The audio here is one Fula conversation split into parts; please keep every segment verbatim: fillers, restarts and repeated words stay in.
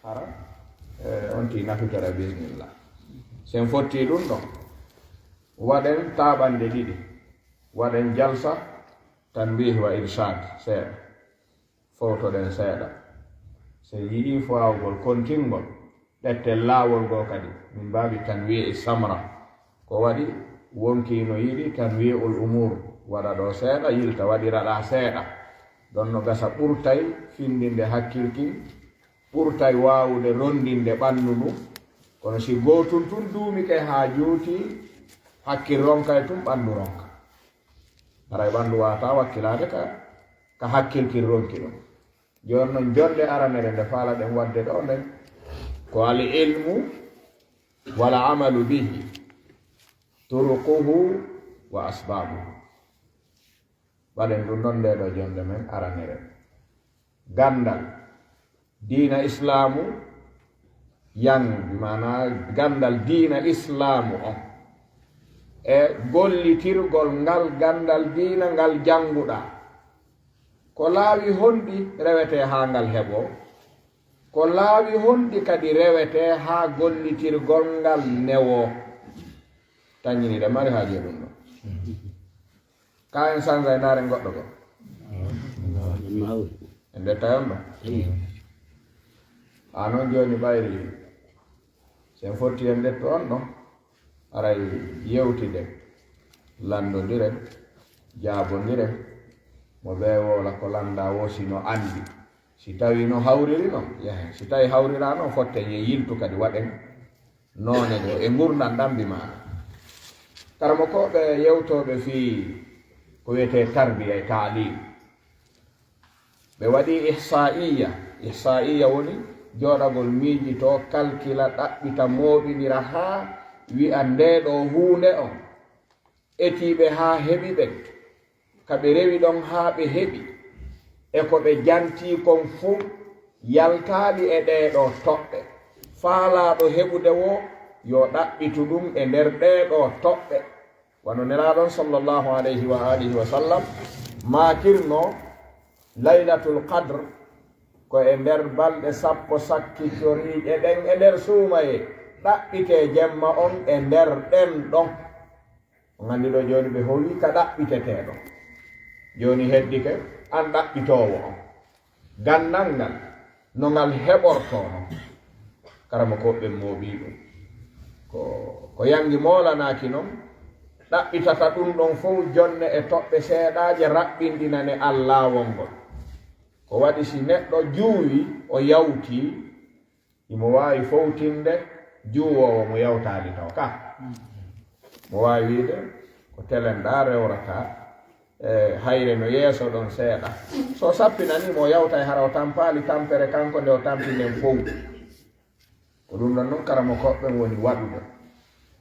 Hara, e, on ti nafitora bismillah. Sen fotti ɗum ɗon. Waɗen taaɓande ɗiɗi. Waɗen jalsa tanbih wa irshad seeɗa. Fowtoɗen seeɗa. Sen yiɗi fawgol kontingol, ɗetten laawol goo kadi. Min mbaawi tanwi'i samra. Ko waɗi wonkii no yiɗi tanwi'ul umur. Waɗa ɗo seeɗa, yilta, waɗira ɗa seeɗa. Ɗon no gasa ɓurtay findinde hakkil kin, ɓurtay waawude rondinde ɓanndu ndu. Kono si gootun tun duumike haa juuti, hakkil ronkay tun ɓanndu ronka. Haray ɓanndu waata wakkilaade ka, ka hakkil kin ronki ɗum. Jooni non, jonde aranere nde faalaɗen waɗde ɗo nden, ko al ilmu wala amalu bihi, turuquhu wa asbabuhu. Waɗen ɗum ɗon nde ɗo jonde men aranere. Ganndal diina islaamu, yang, bi maana ganndal diina islaamu on, e gollitirgol ngal ganndal diina ngal jannguɗaa. Ko laawi honɗi rewetee haa ngal heɓoo? Ko laawi honɗi kadi rewetee haa gollitirgol ngal newoo? Tañini ɗe mari haaji e ɗum ɗo. Ka en sanza e ndaaren goɗɗo goo. En ndetta on ɗo. A non jooni ɓayri. Sen fotti en ndetto on ɗo. Aray yewtiden. Lanndondiren. Jaabondiren. Mo ɓe woola ko lannda woo si no anndi. Si tawi no hawriri non, yahen. Si tawi hawrira non, fotten ye yiltu kadi waɗen noone ɗo e ngurndan ɗan bi maana. Karamokooɓe yewtooɓe fii ko wiyetee tarbiya e taalim. Ɓe waɗi ihsaiya. Ihsaiya woni jooɗagol miijitoo, kalkila, ɗaɓɓita, mooɓinira haa wi'a ndee ɗoo huunde on etiiɓe haa heɓi ɓen, ka ɓe rewi ɗon haa ɓe heɓi, e ko ɓe jantii kon fow yaltaali e ɗee ɗoo toɓɓe. Faalaaɗo heɓude woo yo ɗaɓɓitu ɗum e nder ɗee ɗoo toɓɓe. Wano Nelaaɗo on sallallahu alayhi wa alihi wa sallam maakirnoo, Laylatul Qadr ko e nder balɗe sappo sakkicoriiɗe ɗen e nder suumayee, ɗaɓɓitee jemma on e nder ɗen ɗon. On anndi ɗo jooni ɓe howi ka ɗaɓɓitetee ɗon. Jooni heddike an ɗaɓɓitoowo on. Ganndal ngal, no ngal heɓortoo non. Karamokooɓe ɓen mooɓii ɗum. Ko, ko yanngi moolanaaki non, ɗaɓɓitata ɗum ɗon fow jonne e toɓɓe seeɗaaje raɓɓinɗinane an laawol ngol. Ko waɗi si neɗɗo juuwi, o yawtii, himo waawi fowtinde juuwoowo mo yawtaali taw ka. Mo waawi wiide ko telenɗaa rewrataa, e, hayre no yeeso ɗon seeɗa. So o sappinanii mo, o yawtay hara o tampaali tampere kanko nde o tampi nden fow. Ko ɗum ɗon non karamokooɓe ɓen woni waɗude.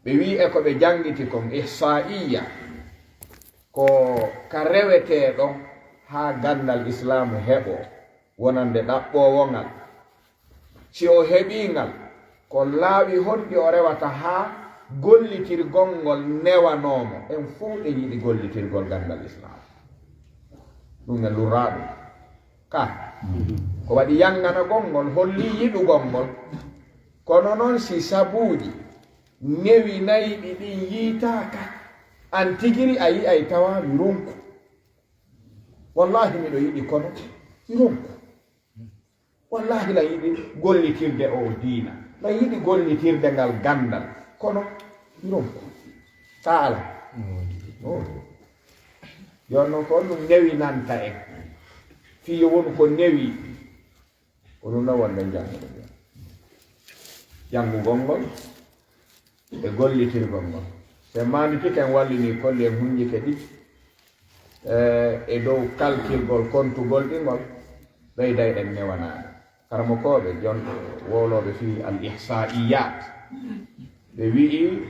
Ɓe wi'i e ko ɓe janngiti kon ihsaiya, ko ka rewetee ɗon haa ganndal islaamu heɓoo wonande ɗaɓɓoowo ngal. Si o heɓii ngal, ko laawi honɗi o rewata haa gollitirgol ngol newanoo mo? En fow ɗen yiɗi gollitirgol ganndal islaamu. Ɗum en lurraa ɗum. Ka, ko waɗi yannganagol ngol holli yiɗugol ngol. Kono non si sabuuji newinayɗi ɗin yiitaaka, an tigiri a yi'ay tawa mi ronku. Wallahi miɗo yiɗi kono mi ronku. Wallahi la yiɗi gollitirde o diina. La yiɗi gollitirde ngal ganndal. Kono mi ronku. Ka ala. No. Jooni non ko on ɗum newinanta en. Fii yo wonu ko newi. Ko ɗum ɗon wonde janngude. Janngugol ngol e gollitirgol ngol. Sen maanditike en wallini kolli en hunjike ɗi, e, e dow kalkilgol kontugol ɗi ngol, ɓeyday ɗen newanaade. Karamokooɓe, jon wowlooɓe fii al ihsaiyat, ɓe wi'i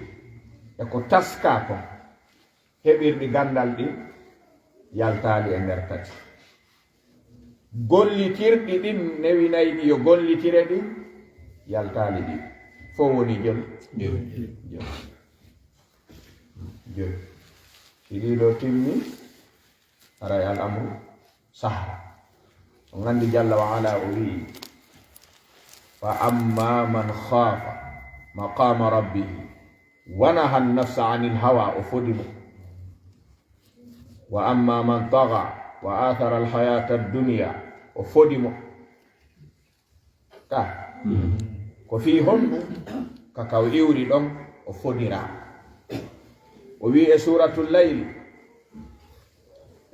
e ko taskaa kon, heɓirɗi ganndal ɗin yaltaali e nder tati. Gollitirɗi ɗin newinayɗi yo gollitire ɗin yaltaali ɗin. Fow woni joy. Joy. Joy. Joy. Si ɗii ɗoo timmi, haray al amru sahla. On anndi jalla wa ala o wi'i, Fa amma man khafa maqama rabbihi wa naha nafsa anil hawa, o fodi mo. Wa amma man tagha wa athara al hayata ad dunya, o fodi mo. Ka ko fii honɗum? Ka ka o iwri ɗon, o fodira. O wi e Suratul Layl,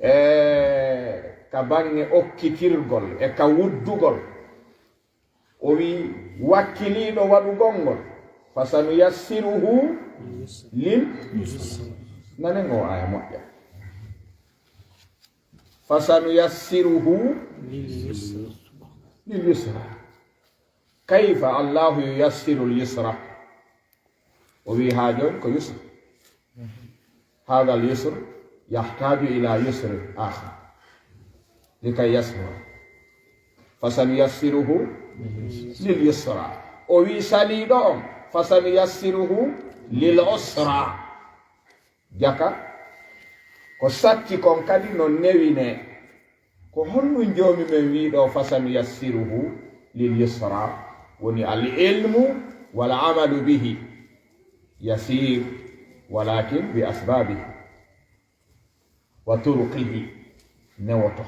e ka banŋe okkitirgol e ka wuddugol, o wi wakkiliiɗo waɗugol ngol, fasanuyassiruhu lil, nanen o aya moƴƴa. Fasanuyassiruhu lil yusra. Kayfa Allahu yuyassiru al yusra? O wi ha joni ko yusra. Hada al yusr yahtaju ila yusr akhar likay yasbura. Fasanuyassiruhu lil yusra. O wi saliɗo on, fasanuyassiruhu lil usra. Jaka ko satti kon kadi no newine. Ko honɗum Joomi men wi ɗo, "Fasanuyassiruhu lil yusra"? Woni al ilmu wal amalu bihi yasir, walakin bi asbabihi wa turuqihi newoto.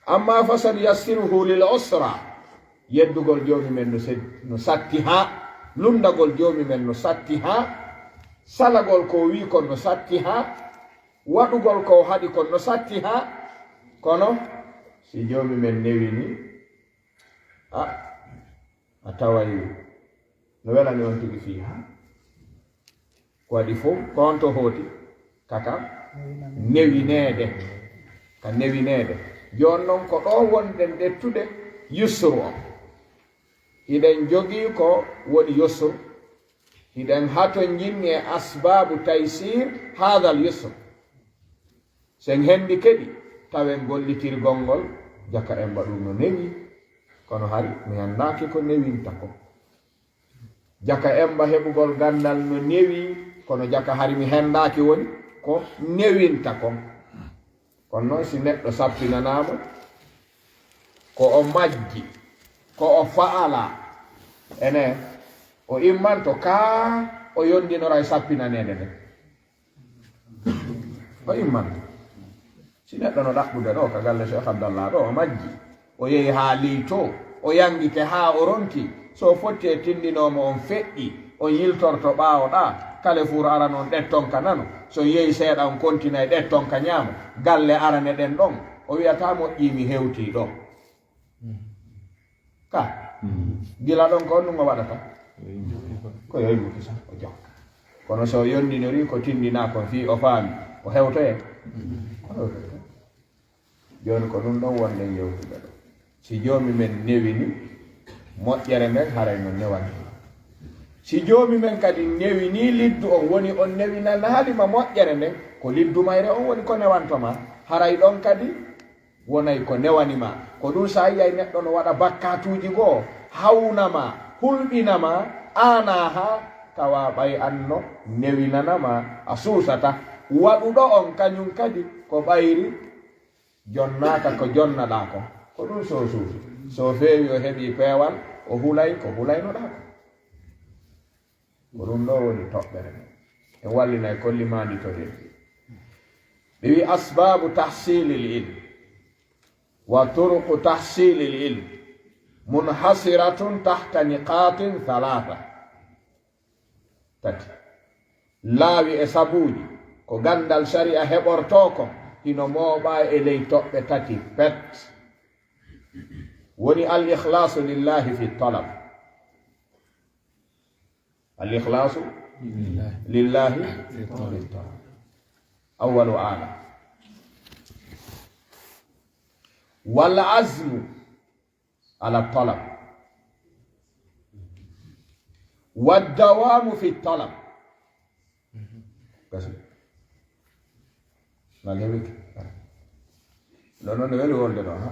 Amma fasanuyassiruhu lil usra, yeddugol Joomi men no sed-, no satti ha, lundagol Joomi men no satti ha, salagol ko o wi kon no satti ha, waɗugol ko o haɗi kon no satti ha. Kono si Joomi men newini, a, a taway no welani on tigi fii ha. Ko waɗi fof, ko on to hooti? Kaka newineede. Ka newineede. Jooni noon, ko ɗo wonɗen ƴettude yusru o. Hiɗen jogii ko woni yusru. Hiɗen hatonjinni e asbaabu taysir haadal yusru. Sen hendi keɗi, tawen gollitirgol ngol, jaka emba ɗum no newi. Kono hari mi hendaaki ko newinta ko. Jaka emba heɓugol gandal no newi, kono jaka hari mi hendaaki woni ko newinta kon. Kono noon si neɗɗo sappinanaama, ko o majji, ko o fa'ala, ene, o immanto kaa o yondinora e sappinaneede nden. O imman. Si neɗɗo no ɗaɓɓude ɗo ka galle Cheikh Abdallah ɗo, o majji, o yehi haa leyto, o yangike haa o ronki. So o fotti e tindinoomo on feƴƴi, on yiltorto ɓaawo ɗa, Kalefuur arano on ɗetton ka nano. So on yehi seeɗa, on kontina e ɗetton ka ñaamo. Galle arane ɗen ɗon, o wi'ata moƴƴi, mi hewti ɗo. Ka gila ɗon ko honɗum o waɗata? Ko yo yurki sa o jokka. Kono so o yondinori ko tindinaa kon fii o faami, o hewtoye. Jooni ko ɗum ɗon wonɗen yewtude ɗo. Si Joomi men newini moƴƴere nden, haray no newani. Si Joomi men kadi newini liddu on, woni on newinanaali ma moƴƴere nden, ko liddu mayre on woni ko newanto ma. Haray ɗon kadi wonay ko newani ma. Ko ɗum sa yi'ay neɗɗo no waɗa bakkaatuuji goo, hawna ma, hulɓina ma, aanaa haa tawa ɓay an no newinana ma, a suusata. Waɗuɗo on kañum kadi ko ɓayri jonnaaka ko jonnaɗaa kon. Ko ɗum so suusi. So feewi o heɓi peewal, o hulay ko hulaynoɗaa kon. Ko ɗum ɗo woni toɓɓere. En wallinay kolli maandi to ɗen. Ɓe wi asbaabu tahsiilil ilm wa turuqu tahsiilil ilm munhasiratun tahta niqaatin thalaatha. Tati. Laawi e sabuuji ko gandal sari'a heɓortoo kon hino mooɓaa e ley toɓɓe tati pet. Woni al ikhlaasu lillahi fi talab. Al ikhlaasu lillahi fi talab. Awwalu aala. Wal azmu ala talab. Wad dawaamu fi talab. Gasi. Ngal hewiti. Ɗo noon ne weli wolde ɗo, ha?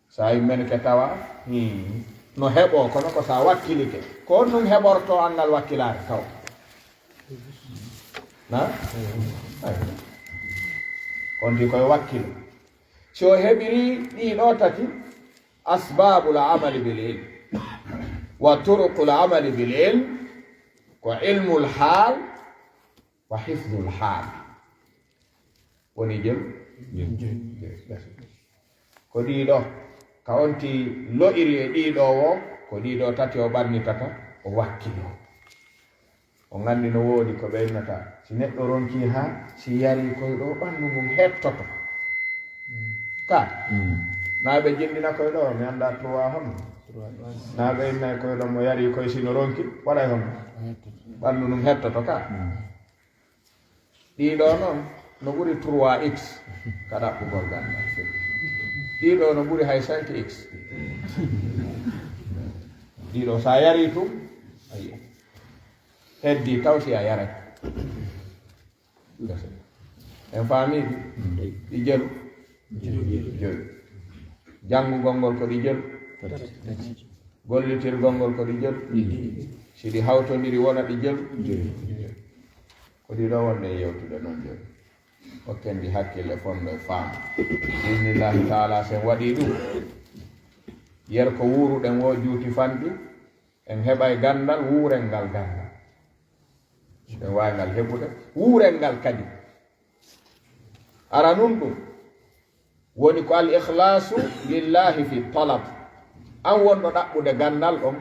Sa yimɓe ke tawa, hmm, no heɓo, kono ko sa wakkilike. Ko on ɗum heɓorto anngal wakkilaare taw. Na? Ay. On di koye wakkilo. Si o heɓiri ɗii ɗo tati, Asbabul amali bil ilm wa turuqul amali bil ilm ko ilmul hal wa hifdul hal. Woni jelu? Ko ɗiɗo. Ka onti lo'iri e ɗiɗo o, ko ɗiɗo tati o ɓannitata, o wakkilo. O nganndi no woodi ko ɓe innata, si neɗɗo ronki ha, si yari koy ɗo, ɓanndu ngun hettoto. Ka? Na ɓe jinndina koy ɗo, mi annda trois honno. Na ɓe innay koy ɗo, mo yari koy si no ronki, waɗay honno? Ɓanndu ngun hettoto ka? Ɗiɗo noon, no ɓuri trois x ka ɗaɓɓugol ganndal. Ɗiɗo no ɓuri hay cinq x. Ɗiɗo, sa yari tun, ayi. Heddi taw si a yaray. En faami ɗi? Ɗi jelu? Joyi. Janngugol ngol ko ɗi jelu? Gollitirgol ngol ko ɗi jelu? Si ɗi hawtondiri wona ɗi jelu? Ko ɗiɗo wonde e yewtude noon jelu. Hokken ɗi hakkille, fondo e faamu. Bismillahi taala, sen waɗi ɗum. Yer ko wuuruɗen wo juuti fanɗi, en heɓay ganndal, wuuren ngal ganndal. En waawi ngal heɓude, wuuren ngal kadi. Ara nun ɗum woni ko al ikhlasu lillahi fi talab. An wonɗo ɗaɓɓude ganndal on,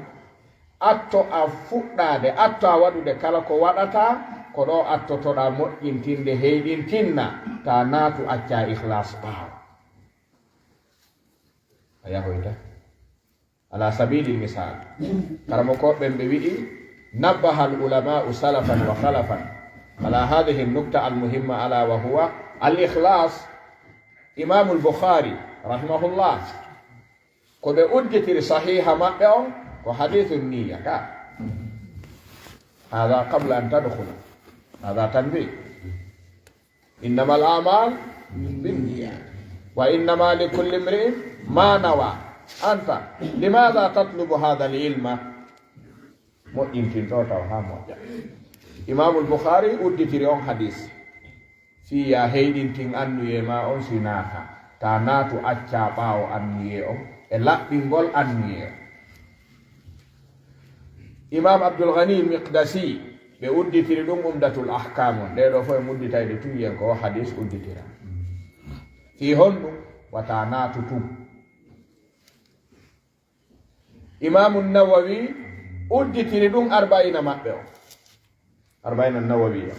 atto a fuɗɗaade, atto a waɗude kala ko waɗata, ko ɗo attotoɗa moƴƴintinde, heyɗintinna, ta naatu acca ikhlas ɓaawo. A yahoyta. Ala sabilil misal, karamokooɓe ɓen ɓe wi'i, nabbaha al ulama'u salafan wa khalafan ala hadhihi nukta al muhimma, ala wa huwa al ikhlas. Imamul Bukhari, rahimahullah, ko ɓe udditiri sahiha maɓɓe on, ko hadithun niyya ka. Hadha qabla an tadkhula. Hadha tanbih. Innamal a'mal binniyat. Wa innama likulli imri'in ma nawa. Anta, limadha tatlubu hadha al ilma? Moƴƴintinto taw ha moƴƴa. Imamul Bukhari udditiri on hadis. Fii ya heyɗintin annuye ma on si naata. Ta naatu acca ɓaawo annuye on. E laɓɓingol annuye on. Imam Abdul Ghani Miqdasi, ɓe udditiri ɗum Umdatul Ahkam on. Ɗee ɗoo fof e mudditayde tun yen ko o hadis udditira. Fii honɗum? Wata naatu tun. Imamu Nawawi udditiri ɗum Arba'ina maɓɓe on. Arba'ina Nawawiya.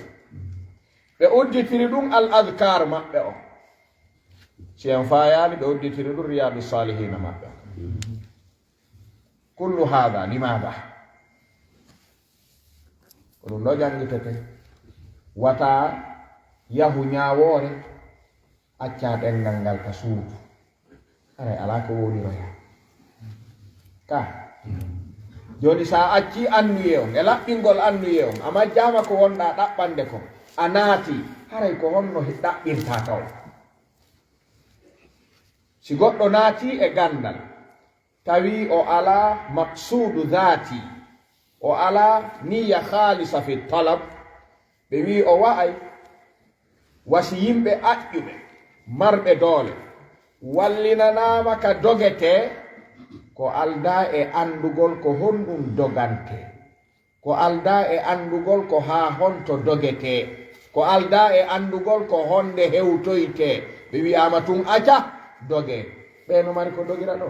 Ɓe udditiri ɗum Al Adhkar maɓɓe on. Si en faayaali, ɓe udditiri ɗum Riyadu Salihina maɓɓe on. Kullu hadha limadha? Ko ɗum ɗo janngitete. Wata yahu ñaawoore, acca ɗenngal ngal ka suudu. Haray alaa ko wowliroya. Ka. Jooni, sa acci annuye on, e laɓɓingol annuye on, a majjaama ko wonɗa ɗaɓɓande kon, a naati, haray ko honno he ɗaɓɓirta taw? Si goɗɗo naati e ganndal, tawi o alaa maqsuudu daati, o alaa niyya khaalisa fi talab, ɓe wi'i o wa'ay, wa si yimɓe aƴƴuɓe, marɓe doole, wallinanaama ka dogetee, ko aldaa e anndugol ko honɗum dogantee. Ko aldaa e anndugol ko haa honto dogetee. Ko aldaa e anndugol ko honde hewtoytee. Ɓe wi'aama tun aca, dogee. Ɓee no mari ko dogira ɗo?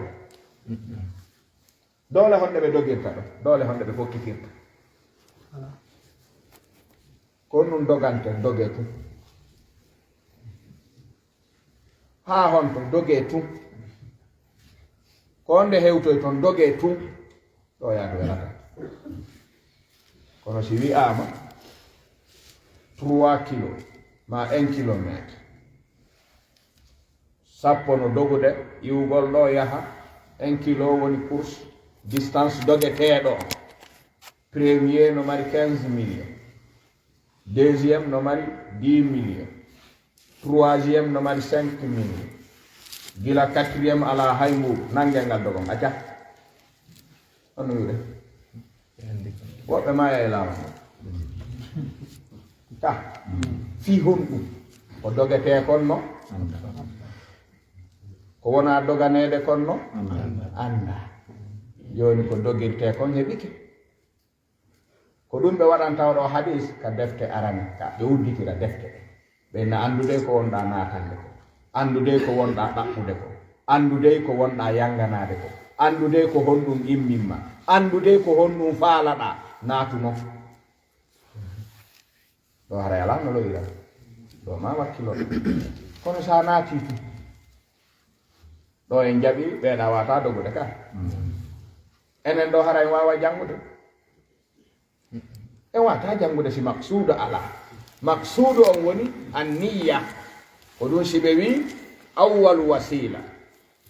Doole honde ɓe dogirta ɗo? Doole honde ɓe fokkitirta? Ko nun dogante, dogee tun. Haa honto, dogee tun. Ko honde hewtoy ton, dogee tun. Ɗo yaade welata. Kono si wi'aama trois kilo ma un kilomètre, sappo no dogude, iwugol ɗo yaha un kilo woni course, distance dogeteeɗo on. Premier no mari quinze millions. Deuxième no mari dix millions. Troisième no mari cinq millions. Gila quatrième alaa hay mbuuɗu. Nanngee ngal dogon. Acca. Honno wi'ude? Woɓɓe maaya e laawol ngol. Ta. Fii honɗum? Ko dogetee kon no? Ko wona doganeede kon no annda. Jooni ko dogirtee kon heɓike. Ko ɗum ɓe waɗanta oɗo hadis ka defte arane, ka ɓe udditira defte ɗe. Ɓe na anndude ko wonɗa naatande ko, anndude ko wonɗa ɗaɓɓude ko, anndude ko wonɗa yanganaade ko, anndude ko honɗum immimma, anndude ko honɗum faalaɗa naatuno. Ɗo haray alaa no lo'ira. Ɗo ma wakkilo. Kono sa naati tu. Ɗo en jaɓi ɓeeɗa wata dogude ka. Enen ɗo haray wawa janngude. En wata janngude si maksuudu alaa. Maksuudu on woni anniya. Ko ɗum si ɓe wi awwalu wasila.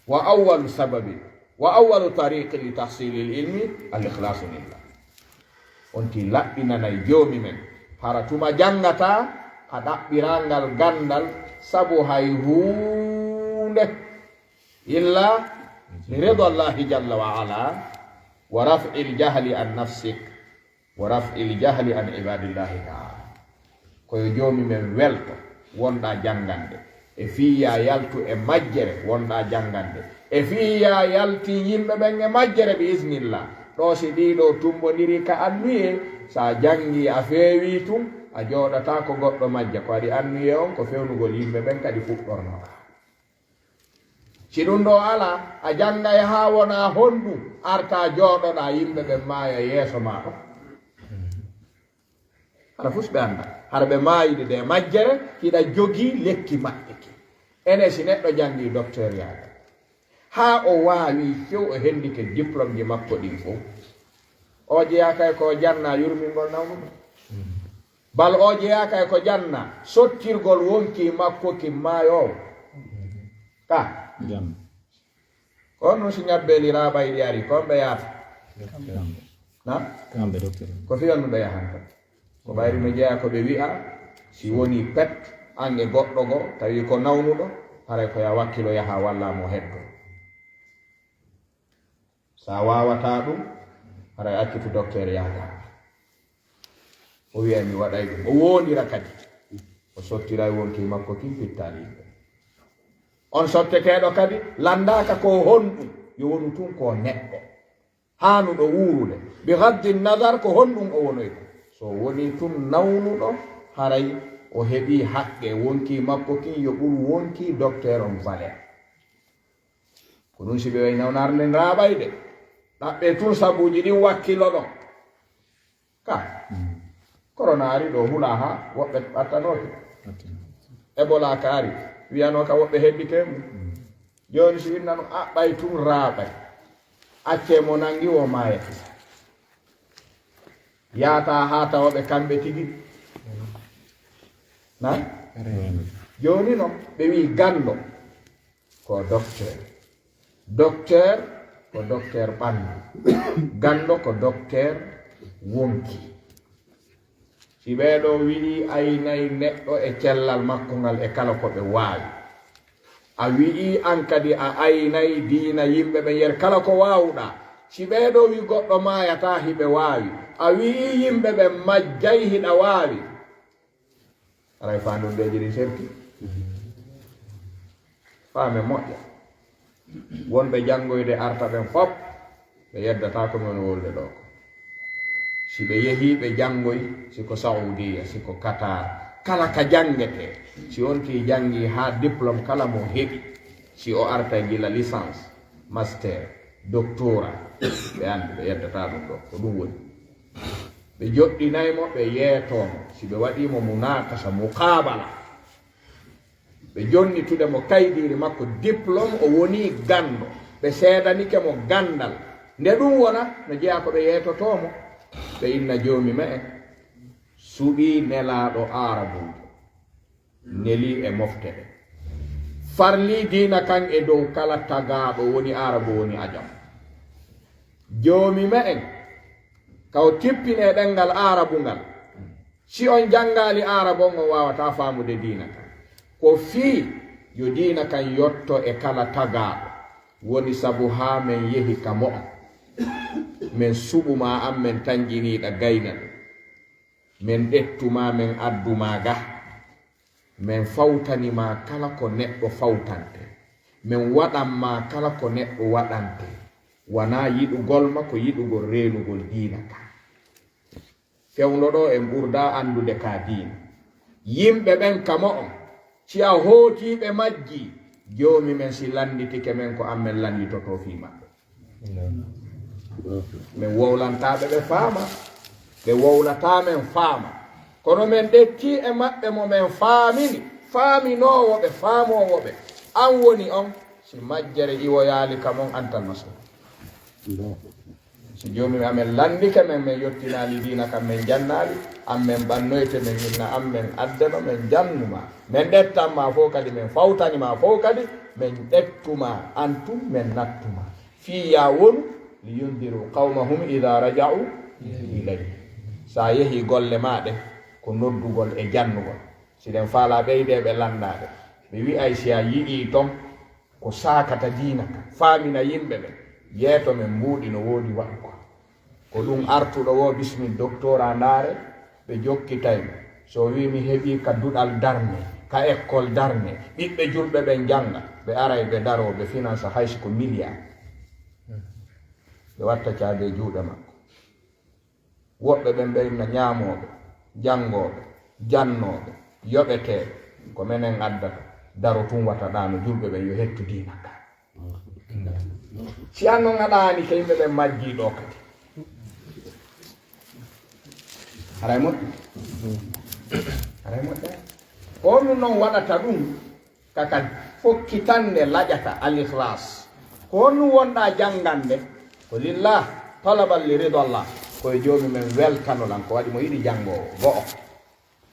Wa awwalu sababi. Wa awwalu tariqi li tahsili l ilmi al ikhlasu lillah. On ti laɓɓinanay joomi men. Hara tuma janngata ka ɗaɓɓirangal ganndal sabu hay huunde. Illa li rida Allahi jalla wa ala wa raf'i l jahli an nafsik wa raf'i l jahli an ibadillahi taala. Ko yo joomi men welto wonɗa janngande. E fii ya yaltu e majjere wonɗa janngande. E fii ya yalti yimɓe ɓen e majjere bi isnillah. Ɗo si ɗiɗo tumbondiri ka annuye, sa janngi a feewi tun, a jooɗata ko goɗɗo majja. Ko aɗi annuye on ko fewnugol yimɓe ɓen kadi fuɗɗornoɗa. Si ɗum ɗo alaa, a janngay haa wona honɗum arta jooɗoɗa yimɓe ɓen maaya yeeso ma ɗo. Hara fus ɓe annda. Hara ɓe maayide de majjere, hiɗa jogii lekki maɓɓe ki. Ene si neɗɗo janngi docteur yaaga. Haa o waawi few o hendike diplôme ji makko ɗin fow. O jeyaa kay ko janna yurmingol nawnuɗo. Bal o jeyaa kay ko janna sottirgol wonki makko ki maayoowo. Ka. Jam. Ko on nun si ñabbeeli raaɓayɗi ari, ko on ɓe yaata? Kamɓe. Na? Kamɓe, docteur. Ko fii on no ɓe yahanta. Ko ɓayri no jeyaa ko ɓe wi'a, si woni pet, an e goɗɗo go, tawi ko nawnuɗo, haray ko ya wakkilo yaha walla mo heddo. Sa wawata ɗum, haray accitu docteur yaha. O wi'a mi waɗay ɗum. O wondira kadi. O sottiray wonki makko kin pittali yimɓe. On sotteteeɗo kadi landaaka ko honɗum, yo wonu tun ko neɗɗo. Haanuɗo wuurude. Bi gaddi nadar ko honɗum o wonoyta. So woni tun nawnuɗo, haray o heɓi haqqe wonki makko kin yo ɓur wonki docteur on valeur. Ko ɗum si ɓe wayi nawnaare nden raaɓayde. Ɗaɓɓe tun sabuuji ɗin wakkiloɗon. Ka. Korona ari ɗo hula ha woɓɓe ɓattanooke. Ebola ka ari. Wiyanoo ka woɓɓe heddike mum. Jooni si innano aɓɓay tun raaɓay. Accee mo nangi wo maaya kisa. Yaata ha tawa ɓe kamɓe tigi. Na? Jooni no ɓe wi ganndo ko docteur. Docteur ko docteur ɓanndu. Ganndo ko docteur wonki. Si ɓee ɗoo wi'i aynay neɗɗo e cellal makko ngal e kala ko ɓe waawi. A wi'i an kadi a aynay diina yimɓe ɓen yer kala ko waawuɗaa. Si ɓee ɗoo wi goɗɗo maayataa hiɓe waawi. A wi'i yimɓe ɓen majjay hiɗa waawi. Aray faandundeeji ɗin serti. Faame moƴƴa. Wonɓe janngoyde arta ɓen fop, ɓe yeddataako mi woni wolde ɗoo ko. Si ɓe yehii ɓe janngoy, si ko Saudiya, si ko Qatar, kala ka janngetee, si on tii janngii haa diplôme kala mo heɓi, si o artay gila licence, master, doctorat, ɓe anndi, ɓe yeddataa ɗum ɗoo, ko ɗum woni. Ɓe joɗɗinay mo, ɓe yeetoo mo. Si ɓe waɗii mo munaakasa, muqaabala, ɓe jonnitude mo kaydiiri makko, diplôme, o wonii ganndo. Ɓe seedanike mo ganndal. Nde ɗum wona, no jeyaa ko ɓe yeetotoo mo. Ɓe inna joomi me'en suɓii nelaaɗo aarabuujo. Nelii e mofte ɗe. Farlii diina kan e dow kala tagaaɗo woni aarabu woni ajam. Joomi me'en, ka o tippinee ɗemngal aarabu ngal. Si on janngaali aarabu on, on waawataa faamude diina kan. Ko fii yo diina kan yotto e kala tagaaɗo. Woni sabu haa men yehi ka mo'on. Men suɓu ma an men tanƴiniiɗa gaynal. Men ɗettu ma, men addu ma ga. Men fawtani ma kala ko neɗɗo fawtante. Min waɗan ma kala ko neɗɗo waɗante, wanaa yiɗugol ma, ko yiɗugol reenugol diina ka. Fewndo ɗo en ɓurdaa anndude ka diina. Yimɓe ɓen ka mo'on, si a hootii ɓe majjii, Joomi men si lannditike men ko an men lannditotoo fii maɓɓe. Min wowlantaa ɓe ɓe faama, ɓe wowlataa men faama. Kono men ɗettii e maɓɓe mo men faamini, faaminoowo ɓe, faamoowo ɓe. An woni on, si majjere iwoyaali ka mon, antal masuul. Si Joomi amen lanndike men, men yottinaali diina kan, men jannaali, an men ɓannoyte, men inna an men addano, men jannu ma. Men ɗettan ma fow kadi, men fawtani ma fow kadi, men ɗettu ma, an tun men nattu ma. Fii yaa wonu, liyundiru qawmahum idaa raja'u ilayhim. Si a yehii golle maa ɗen, ko noddugol e jannugol. Si ɗen faalaa ɓeydeeɓe lanndaade, ɓe wi'ay si a yi'ii ton, ko saakata diina ka, faamina yimɓe ɓen, yeeto men mbuuɗi no woodi waɗugol. Ko ɗum artuɗo woo, bismil doktoora ndaare, ɓe jokkitay mo. So o wii mi heɓii ka duɗal darne, ka ekkol darne, ɓiɓɓe julɓe ɓen jannga, ɓe aray ɓe daroo, ɓe finansa hay si ko miliyaar. Ɓe watta caade e juuɗe makko. Woɓɓe ɓen ɓe inna ñaamooɓe, janngooɓe, jannooɓe, yoɓeteeɓe, ko menen addata, daro tun wata ɗaano julɓe ɓen yo hettu diina ka. Si an non a ɗaani ka yimɓe ɓen majjii ɗoo kadi. Haray moƴƴi. Haray moƴƴi. Ko honɗum non waɗata ɗum? Ka kadi fokkitande laƴata al ikhlas. Ko honɗum wonɗaa janngande? Ko lillah, talaban li ridallah. Ko e Joomi men weltano lan, ko waɗi mo yiɗi janngoowo go'o.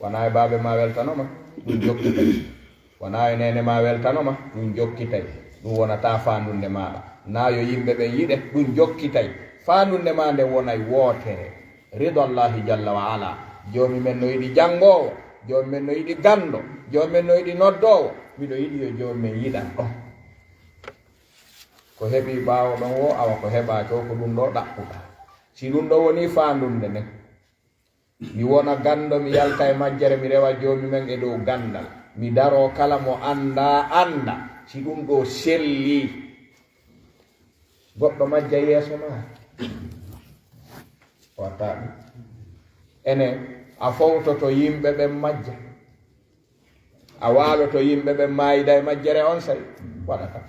Wanaa e baabe maa weltano ma, ɗum jokkitay. Wanaa e neene maa weltano ma, ɗum jokkitay. Ɗum wonataa faandunde maaɗa. Naa yo yimɓe ɓen yiɗe, ɗum jokkitay. Faandunde maa nden wonay wootere. Ridallahi jalla wa ala. Joomi men no yiɗi janngoowo, Joomi men no yiɗi ganndo, Joomi men no yiɗi noddoowo. Miɗo yiɗi yo Joomi men yiɗan ɗon. Ko heɓii ɓaawo ɗon woo, awa ko heɓaaki woo, ko ɗum ɗoo ɗaɓɓuɗaa. Si ɗum ɗoo wonii faandunde nden, mi wona ganndo, mi yalta e majjere, mi rewa Joomi men e dow ganndal. Mi daroo kala mo anndaa, annda. Si ɗum ɗoo sellii, goɗɗo majja yeeso maa. Watta ɗum. Enen, a fowtoto yimɓe ɓen majja. A waaloto yimɓe ɓen maayida e majjere onsay. Waɗata.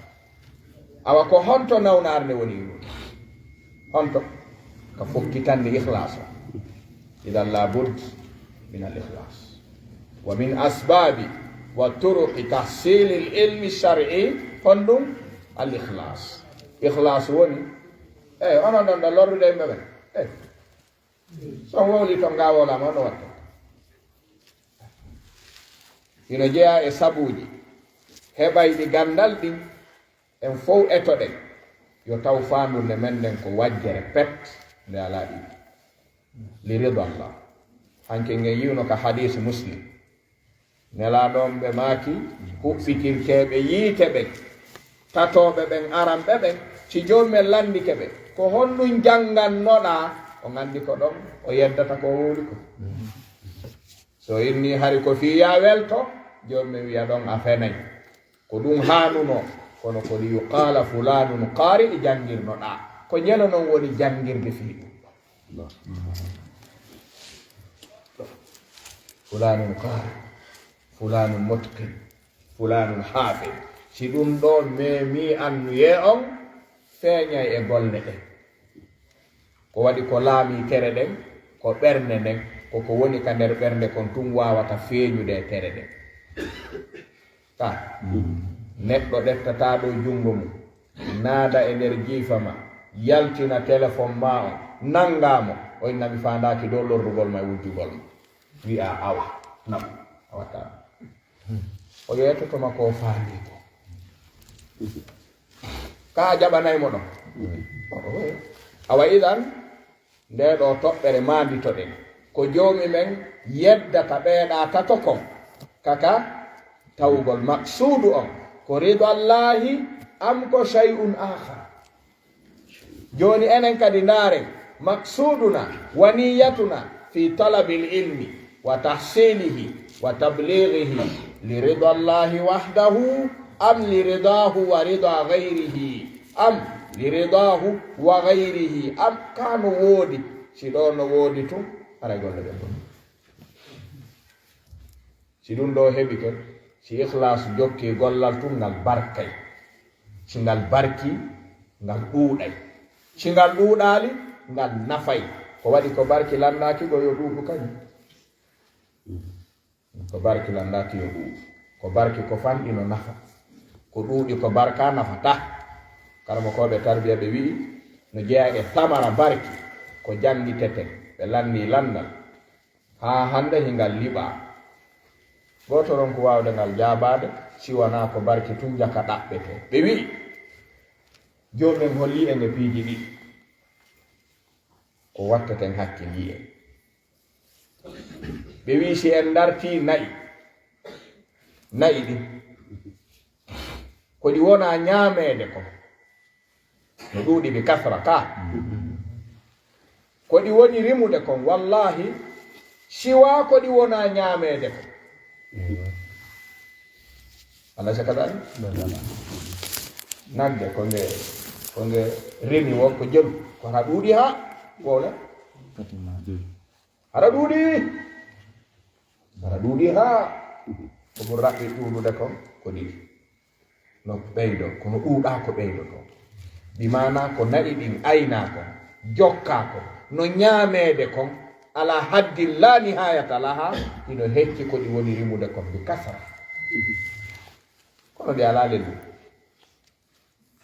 Awa ko honto nawnaare nde woni ɗum? Honto? Ka fokkitande ikhlas o. Idan la bud min al ikhlas. Wa min asbabi wa turuqi tahsili al ilmi shar'i, honɗum? Al ikhlas. Ikhlas woni, eh, onon ɗon ɗo lorrude yimɓe ɓen. Eh. So on wowlii ton ngaa wowlaama, on no watta. Hino jeyaa e sabuuji heɓayɗi ganndal ɗin, en fow etoɗen. Yo taw faandunde men nden ko wajjere pet nde alaa ɗiɗi. Li ridallah. Hanke ngen yiwno ka hadiis Muslim. Nelaaɗo on ɓe maaki, huɓɓitirteeɓe yiite ɓen, tatooɓe ɓen, aranɓe ɓen, si Joomi men lanndike ɓe, ko honɗum janngannoɗaa? On anndi ko ɗon o yeddata ko o wowli ko. So inni hari ko fii yaa welto, Joomi men wi'a ɗon a fenay. Ko ɗum haanunoo, kono ko li yuqaala fulaanun qaari, janngirnoɗaa. Ko njelo non woni janngirde fii ɗum ɗon. Fulaanun qaari, fulaanun mutqin, fulaanun haafid. Si ɗum ɗoo memii annuyee on, feeñay e golle ɗen. Ko waɗi ko laamii tere ɗen, ko ɓernde nden, ko ko woni ka nder ɓernde kon tun waawata feeñude e tere ɗen. Ka neɗɗo ɗettataa ɗo junngo mum, naada e nder jiifa ma, yaltina telefon ma on, nanngaa mo, o inna mi faandaaki dow lorrugol ma e wujjugol ma. Wi'a awa, naɓu, a watta. O yeetoto ma ko o faandii ko. Ka a jaɓanay mo ɗon. Awa idan, Ndee ɗoo toɓɓere maanditoɗen, ko Joomi men yeddata ɓeeɗaa tato kon, kaka tawugol maqsuudu on, ko ridallaahi am ko shay'un aakhar? Jooni enen kadi ndaaren, maqsuuduna wa niyyatuna fi talabil ilmi wa tahsilihi wa tablighihi li ridallaahi wahdahu Am li ridaahu wa ridaa gayrihi? Am li ridaahu wa gayrihi? Am ka no woodi? Si ɗo no woodi tun, haray golle ɗen boni. Si ɗun ɗo heɓike, si ikhlas jokki gollal tun, ngal barkay. Si ngal barki, ngal ɗuuɗay. Si ngal ɗuuɗaali, ngal nafay. Ko waɗi ko barki lanndaaki go yo ɗuuɗu kañun. Ko barki lanndaaki yo ɗuuɗu. Ko barki ko fanɗi no nafa. Ko ɗuuɗi ko barka nafata. Karamokooɓe tarbiya ɓe wi'i, no jeyaa e tamara barki, ko janngiteten. Ɓe lanndii lanndal. Haa hannde hingal liɓaa. Gooto ronku waawde ngal jaabaade, si wanaa ko barki tun jaka ɗaɓɓetee. Ɓe wi'i, joomi en hollii en e piiji ɗiɗi. Ko watteten hakkil yi'en. Ɓe wi'i si en dartii na'i, na'i ɗin, ko ɗi wonaa ñaameede kon, no ɗuuɗi bi kasra ka. Ko ɗi woni rimude kon, wallaahi, siwaa ko ɗi wonaa ñaameede kon. Alaysa kadalik? Nagge ko nge, ko nge rimi wo ko jelu, ko hara ɗuuɗi haa wowla. Hara ɗuuɗi. Hara ɗuuɗi haa ko mo raɓɓi ɗuuɗude kon ko ɗiɗi. No ɓeydo, kono ɗuuɗaa ko ɓeydoto. Bi maanaa ko na'i ɗin aynaa kon, jokkaa kon, no ñaameede kon, alaa haddin laa nihaayata lahaa, hino hecci ko ɗi woni rimude kon bi kasra. Kono ɗi alaa lellude.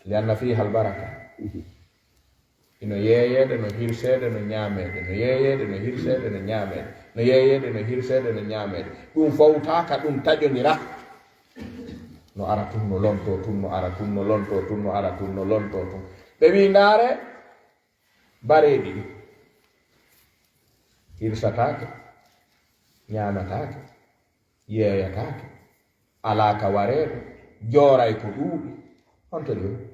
Li anna fiiha al baraka. Hino yeeyeede, no hirseede, no ñaameede, no yeeyeede, no hirseede, no ñaameede, no yeeyeede, no hirseede, no ñaameede. Ɗum fowtaaka, ɗum taƴondira. No ara tun, no lontoo tun, no ara tun, no lontoo tun, no ara tun, no lontoo tun. Ɓe wii, ndaare, bareeɗi ɗi hirsataake, ñaamataake, yeeyataake, alaa ka wareede, jooray ko ɗuuɗi. Honto ɗi woni?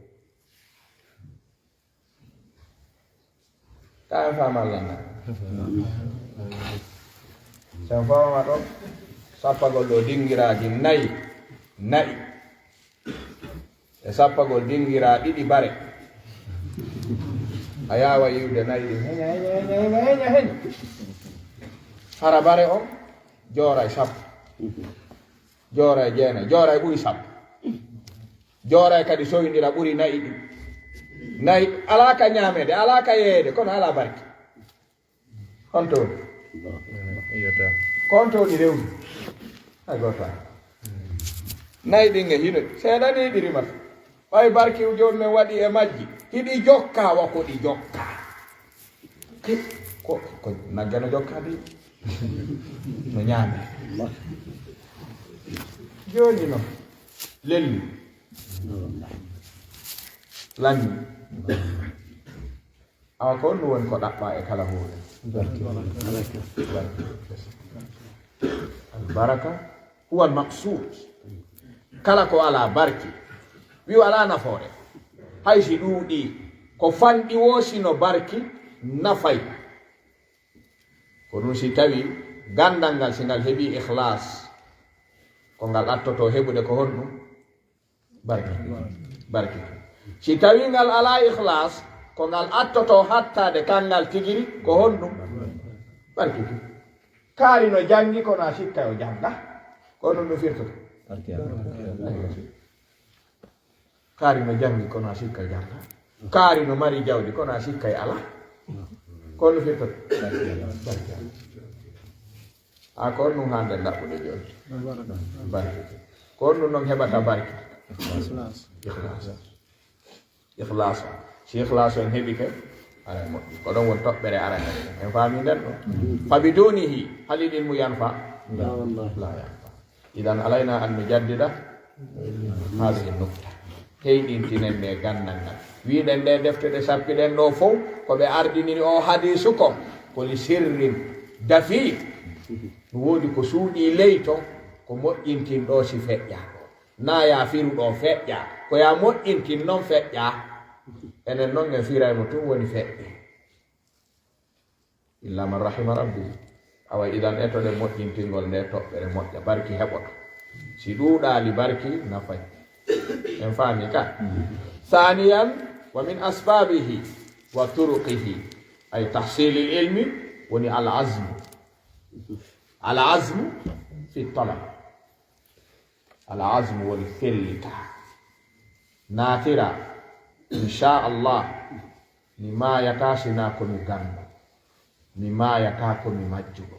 Ka en faama Allah na. Sen faama ɗon, sappagol ɗo dingiraaji nayi, nayi. E sappagol dingiraa ɗiɗi bare. A yaawa yiwde nayi ɗin. Henya, henya, henya, henya, henya, henya. Hara bare on, jooray sappo. Jooray jeenay, jooray ɓuri sappo. Jooray kadi soyndira ɓuri nayi ɗin. Nayi, alaa ka ñaameede, alaa ka yeeyde, kono alaa barke. Honto woni? Iyota. Ko honto woni rewdu? Hay gooto alaa. Nayi ɗin e hino. Seeɗa ni ɗi rimata. Ɓay barki jooni men waɗi e majji. Hiɗi jokka, wa ko ɗi jokka. Ki-, ko, ko nagge no jokka ɗi. No ñaame. Jooni no. Lelli. Lanni. Awa ko honɗum woni ko ɗaɓɓaa e kala huunde? Barke. Barke. Albaraka huwa al maqsuud. Kala ko alaa barki, wi'u alaa nafoore. Hay si ɗuuɗii, ko fanɗi woo si no barki nafay. Ko ɗum si tawi ganndal ngal, si ngal heɓii ikhlaas, ko ngal attoto heɓude ko honɗum? Barke. Barke. Si tawi ngal alaa ikhlaas, ko ngal attoto hattaade kanngal tigiri ko honɗum? Barke. Kaari no janngi, kono a sikka o jannga. Ko ɗum no firtoto. Kaari no janngi, kono a sikka jannga. Kaari no mari jawdi, kono a sikka alaa. Ko no firtoto. A ko on ɗum hannde ɗaɓɓude jooni. Barke. Ko on ɗum noon heɓata barke. Ikhlaas. Ikhlaas. Si ikhlaas on heɓike, aray moƴƴi. Ko ɗon woni toɓɓere aray. En faami nden ɗo. Fa bidunihi, halil ilmu yanfa? La wallah. La yanfa. Idan alayna an nujaddida hadihi nukta. Teyɗintinen nde ganndal ngal. Wiɗen nde defte ɗe sappiɗen ɗo fow, ko ɓe ardiniri o hadiisu kon, ko li sirrin dafi. No woodi ko suuɗii ley ton, ko moƴƴintin ɗo si feƴƴaa. Naa ya firu ɗo feƴƴaa, ko ya moƴƴintin non feƴƴaa. Enen non en firay mo tun woni feƴƴe. Illa man rahima rabbi. Awa idan etoɗen moƴƴintingol nde toɓɓere moƴƴa, barki heɓoto. Si ɗuuɗaali barki, nafay. En faami ka? Thaniyan, wa min asbabihi wa turuqihi, ay tahsilil ilmi, woni al azmu. Al azmu fi talab. Al azmu woni fellita. Naatira, insha Allah, mi maayata sina ko mi ganndo. Mi maayata ko mi majjuɗo.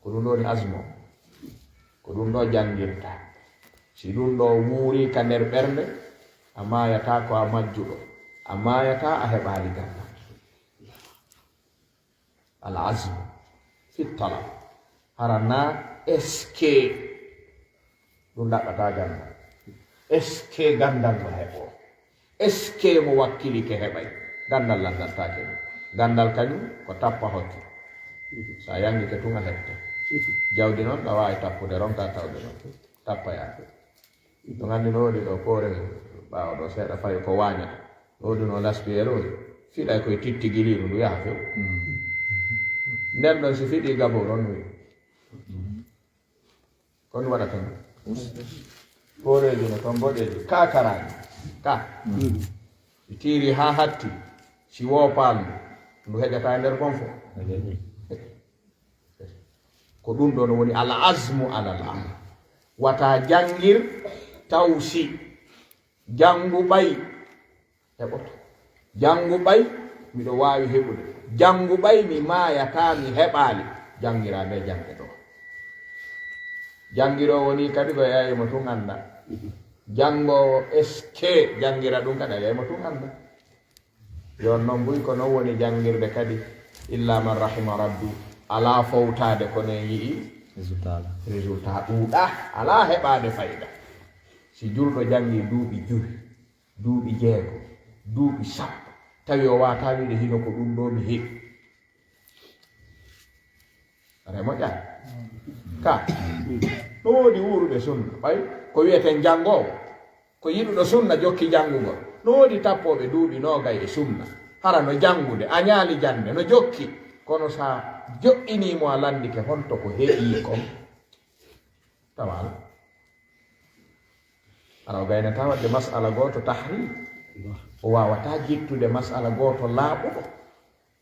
Ko ɗum ɗo woni azmo. Ko ɗum ɗo janngirta. Si ɗum ɗo wuuri ka nder ɓernde, a maayata ko a majjuɗo. A maayata a heɓaali ganndal. Al azmu fi talab. Hara na eske ɗum ɗaɓɓata ganndal. Eske ganndal no heɓo. Eske mo wakkili ke heɓay. Ganndal landantaake ɗum. Ganndal kañum ko tappa hokke. So a yanngike tun a heɓte. Jawdi noon ɗa waawi tappude ronka tawde noon. Tappa yaake. Ɗum anndi no woni ɗo poore ɓaawo ɗo seeɗa fayi ko waañata. No woni no laspiyel woni. Fiɗay koye tittigiliiru ndu yaha few. Nden ɗon si fiɗi gabo ɗon wi. Kon waɗata ɗum. Pooreeji no ton boɗeeji. Kakaraaji. Ka. Ɗi tiiri haa hatti. Si woo paalndu. Ndu heƴata e nder bonfo. Ko ɗum ɗon woni al azmu alal amal. Wata janngir tawsi. Janngu ɓay heɓoto. Janngu ɓay miɗo waawi heɓude. Janngu ɓay mi maayata mi heɓaali. Janngira nde jannge ɗo. Janngiroowo ni kadi ko yaymo tun annda. Janngoowo eske janngira ɗum kadi a yaymo tun annda. Yon noon buy ko noon woni janngirde kadi illa man rahima rabbi. Alaa fowtaade kono en yi'i résultat ɗuuɗa. Alaa heɓaade fayda. Si julɗo janngi duuɓi jowi, duuɓi jeego, duuɓi sappo, tawi o waata wiide hino ko ɗum ɗo mi heɓi. Remo ƴan. Ka. No woodi wuuruɓe sunna. Ɓay ko wiyeten janngoowo. Ko yiɗuɗo sunna jokki janngugol. No woodi tappooɓe duuɓi noogay e sunna. Hara no janngude, a ñaali jannde, no jokki. Kono sa joɗɗinii mo a lanndike honto ko heɓii kon. Tawaala. Hara o gaynata waɗde masala gooto tahri. O waawata jittude masala gooto laaɓuɗo.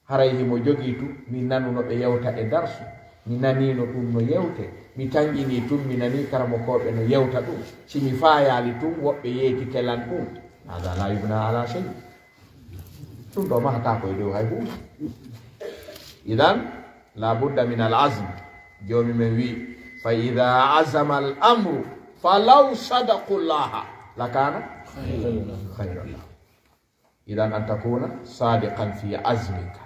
Haray himo jogii tun, mi nanuno ɓe yewta e darsu. Mi naniino ɗum no yewte. Mi tanƴinii tun, mi nanii karamokooɓe no yewta ɗum. Si mi faayaali tun, woɓɓe yeetike lan ɗum. Hada la yubna ala shay. Ɗum ɗo mahata ko e dow hay huunde. Idan, la budda min al azm. Joomi men wi, fa ida azama al amru, fa law sadaqu llaha, lakana khayran lahum. Idan an takuna sadiqan fi azmika.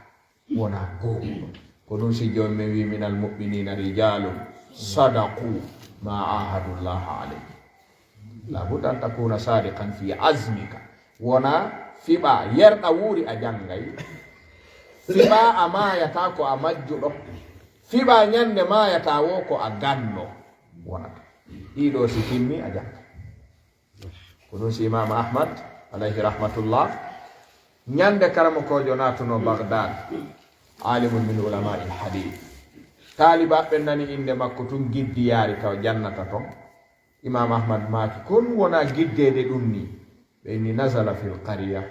Wona goomuɗo. Ko ɗum si joomi men wi, min al mu'minina rijalun sadaqu ma ahadu llaha alayhi. La budda an takuna sadiqan fi azmika. Wona fiɓa yerɗa wuuri a janngay. Fiɓa a maayata ko a majjuɗo. Fiɓa ñande maayata wo ko a ganno. Wonata. Ɗiɗo si timmi a jannga. Ko ɗum si Imam Ahmad, alayhi rahmatullah, ñande karamokoojo naatuno Baghdad, alimun min ulama il hadith. Taalibaɓe nani innde makko tun giddi yaari ka o jannata ton. Imam Ahmad maaki, kon wona giddeede ɗum ni. Ɓe inni nazala fil qariya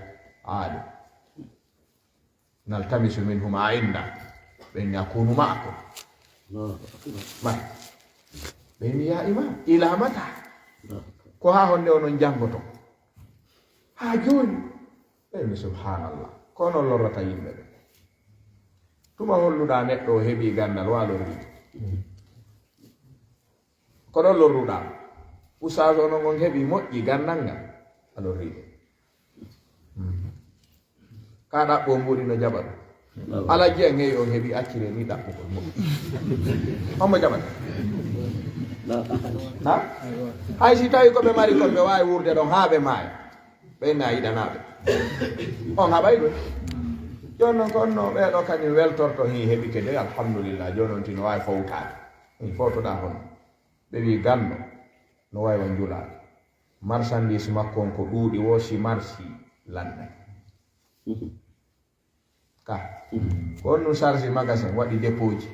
alim. Naltamisu minhum ainna. Ɓe inni akunu maakum. Mari. Ɓe inni ya imam, ila mata? Ko haa honde onon janngoto? Haa jooni. Ɓe inni subhanallah. Ko onon lorrata yimɓe ɓe. Tuma holluɗa neɗɗo o heɓi gandal wa lorri. Ko ɗon lorruɗa. Ustaas onon on heɓi moƴƴi gandal ngal. A lorri. Ka ɗaɓɓo mbuɗi no jaɓa ɗum. Ala jiya ngeyi on heɓi accire ni ɗaɓɓugol mo. Hombo jaɓata? Ha? Hay si tawi ko ɓe mari kon ɓe waawi wuurde ɗon haa ɓe maaya. Ɓe na yiɗanaaɓe. On haɓay ɗum. Jooni noon ko onno ɓee ɗo kañum weltorto hii heɓike de alhamdulillah. Jooni on tino waawi fowtaade. Hii fowtoɗaa hono. Ɓe wii ganndo no wayi wa njulaade. Marchandise makko on ko ɗuuɗi woo si marsi lanndake. Ka. Ko on ɗum charge magasin waɗi dépôt ji.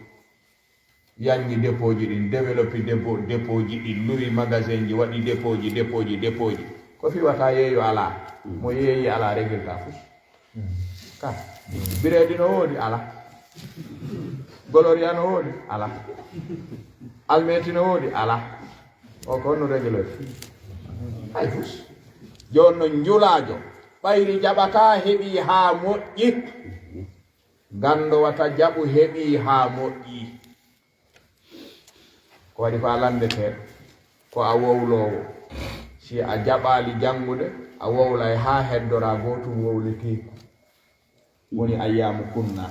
Yangi dépôt ji ɗin, développi dépôt, dépôt ji ɗin, luwi magasin ji, waɗi dépôt ji, dépôt ji, dépôt ji. Ko fii wata yeeyo alaa. Mo yeeyi alaa, résultat fus. Ka. Bireedi no woodi? Alaa. Gloria no woodi? Alaa. Almeti no woodi? Alaa. O ko honno réglé? Hay fus. Jooni no njulaajo. Ɓayri jaɓataa, heɓi haa moƴƴi. Ganndo wata jaɓu, heɓi haa moƴƴi. Ko waɗi ko a lanndetee, ko a wowloowo. Si a jaɓaali janngude, a wowlay haa heddoraa, gootum wowleteeku. Woni ayyaamu kunna.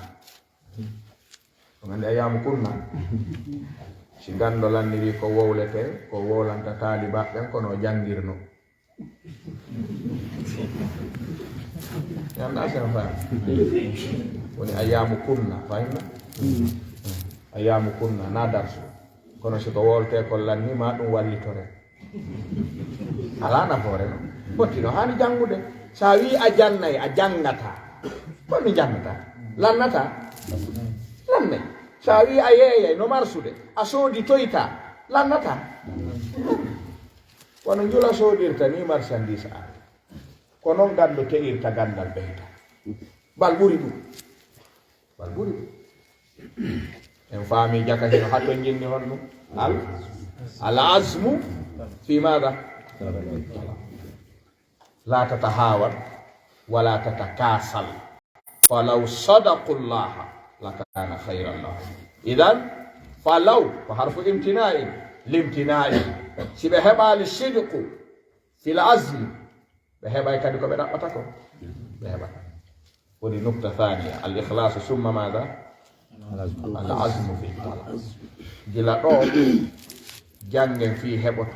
On anndi ayyaamu kunna? Si ganndo lanniri ko wowletee, ko wowlanta taalibaaɓe ɓen, kono o janngirno. Yanda sen fam. Woni ayyaamu kunna, fahimna? Ayyaamu kunna, na darsu. Kono si ko wowletee ko lanni, ma ɗum wallitore. Alaa nafoore no. Fotti no haani janngude. Sa wi a jannay, a janngata. Ko mi jannata? Lannata? Lannay. Sa wi a yeeyay, no marsude. A soodi toyta. Lannata? Kono njula soodirta ni marchandise an. Ko non ganndo te'irta ganndal ɓeyta. Bal ɓuri ɗum. Bal ɓuri ɗum. En faami jaka hino hato jinni honno? Al, al azmu fi maada? La tatahawan, wala tatakasal. Falaw sadaqu llaha lakana khayran lahum. Idan, falaw ko harfu imtina'in, limtina'in. Si ɓe heɓaali sidqu fil azmi, ɓe heɓay kadi ko ɓe ɗaɓɓata ko. Ɓe heɓata. Woni nukta thaniya, al ikhlasu summa maada? Al azmu fi talab. Gila ɗo, janngen fii heɓoto.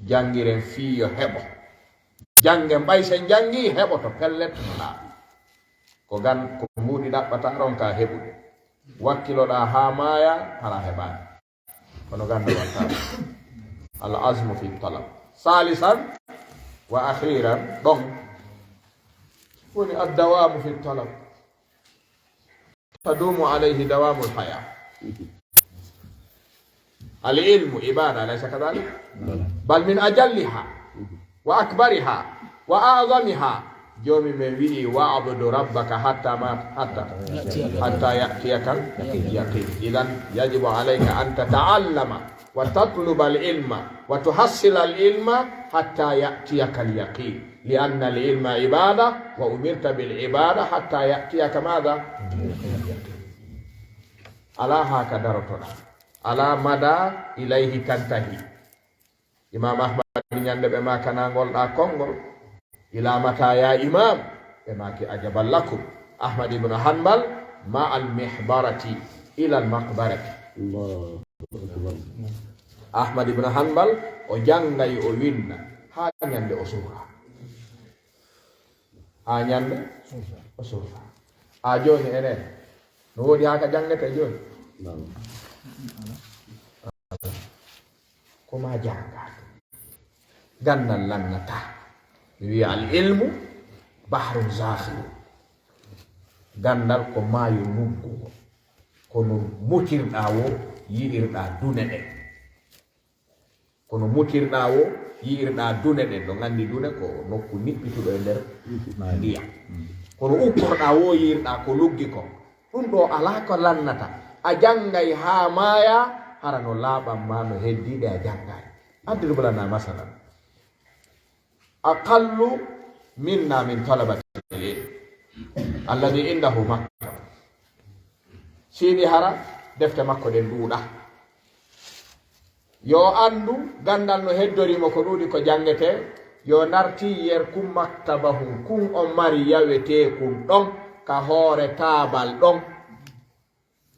Janngiren fii yo heɓo. Janngen ɓay sen janngi heɓoto pellet no laaɓi. Ko gan, ko mbuuɗi ɗaɓɓata ronka heɓude. Wakkiloɗaa haa maaya, hara heɓaani. Kono ganndo watta. Al azmu fi talab. Salisan wa akhiran, ɗon. Woni addawamu fi talab. Tadumu alayhi dawamul haya. Al ilmu ibada, alaysa kadhalik? Bal min ajalliha wa akbariha wa a'zamiha. Joomi men wi'i, "Wa'budu rabbaka hatta ma, hatta, hatta ya'tiyakal yaqin." Idan yajibu alayka an tata'allama wa tatluba al ilma wa tuhassila al ilma hatta ya'tiyakal yaqin. Li anna al ilma ibada wa umirta bil ibada hatta ya'tiyaka maada? Alaa haa ka darotoɗaa. Alaa mada ilayhi tantahi. Imam Ahmad ñande ɓe maaka na ngol ɗa konngol, "Ila mata ya imam?" Ɓe maaki, "Ajaban lakum." Ahmad ibn Hanbal ma al mihbarati ila al maqbarati. Allahu akbar. Ahmad ibn Hanbal o janngay, o winna haa ñande o suura. Haa ñande o suura. A jooni enen no woodi haa ka janngete jooni? Naam. Ko ma jannga. Ganndal lannataa. Mi wiya, al ilmu bahrun zakhirun. Ganndal ko maayo lugguko. Kono mutirɗaa wo, yi'irɗaa dune ɗen. Kono mutirɗaa wo, yi'irɗaa dune ɗen. Ɗo nganndi dune ko nokku niɓɓituɗo e nder ndiyam. Kono ukkorɗaa wo, yi'irɗaa ko luggi kon. Ɗum ɗo alaa ko lannata. A janngay haa maaya, hara no laaɓan ma no heddii ɓe a janngaay. Addir bulana masalan. Aqallu minna min talabati al-ilm alladhi indahu maktaba. Siidi hara defte makko ɗen ɗuuɗa. Yo anndu ganndal no heddori mo ko ɗuuɗi ko janngetee, yo narti yer kun maktabahun kun on mari yawetee kun ɗon ka hoore taabal ɗon.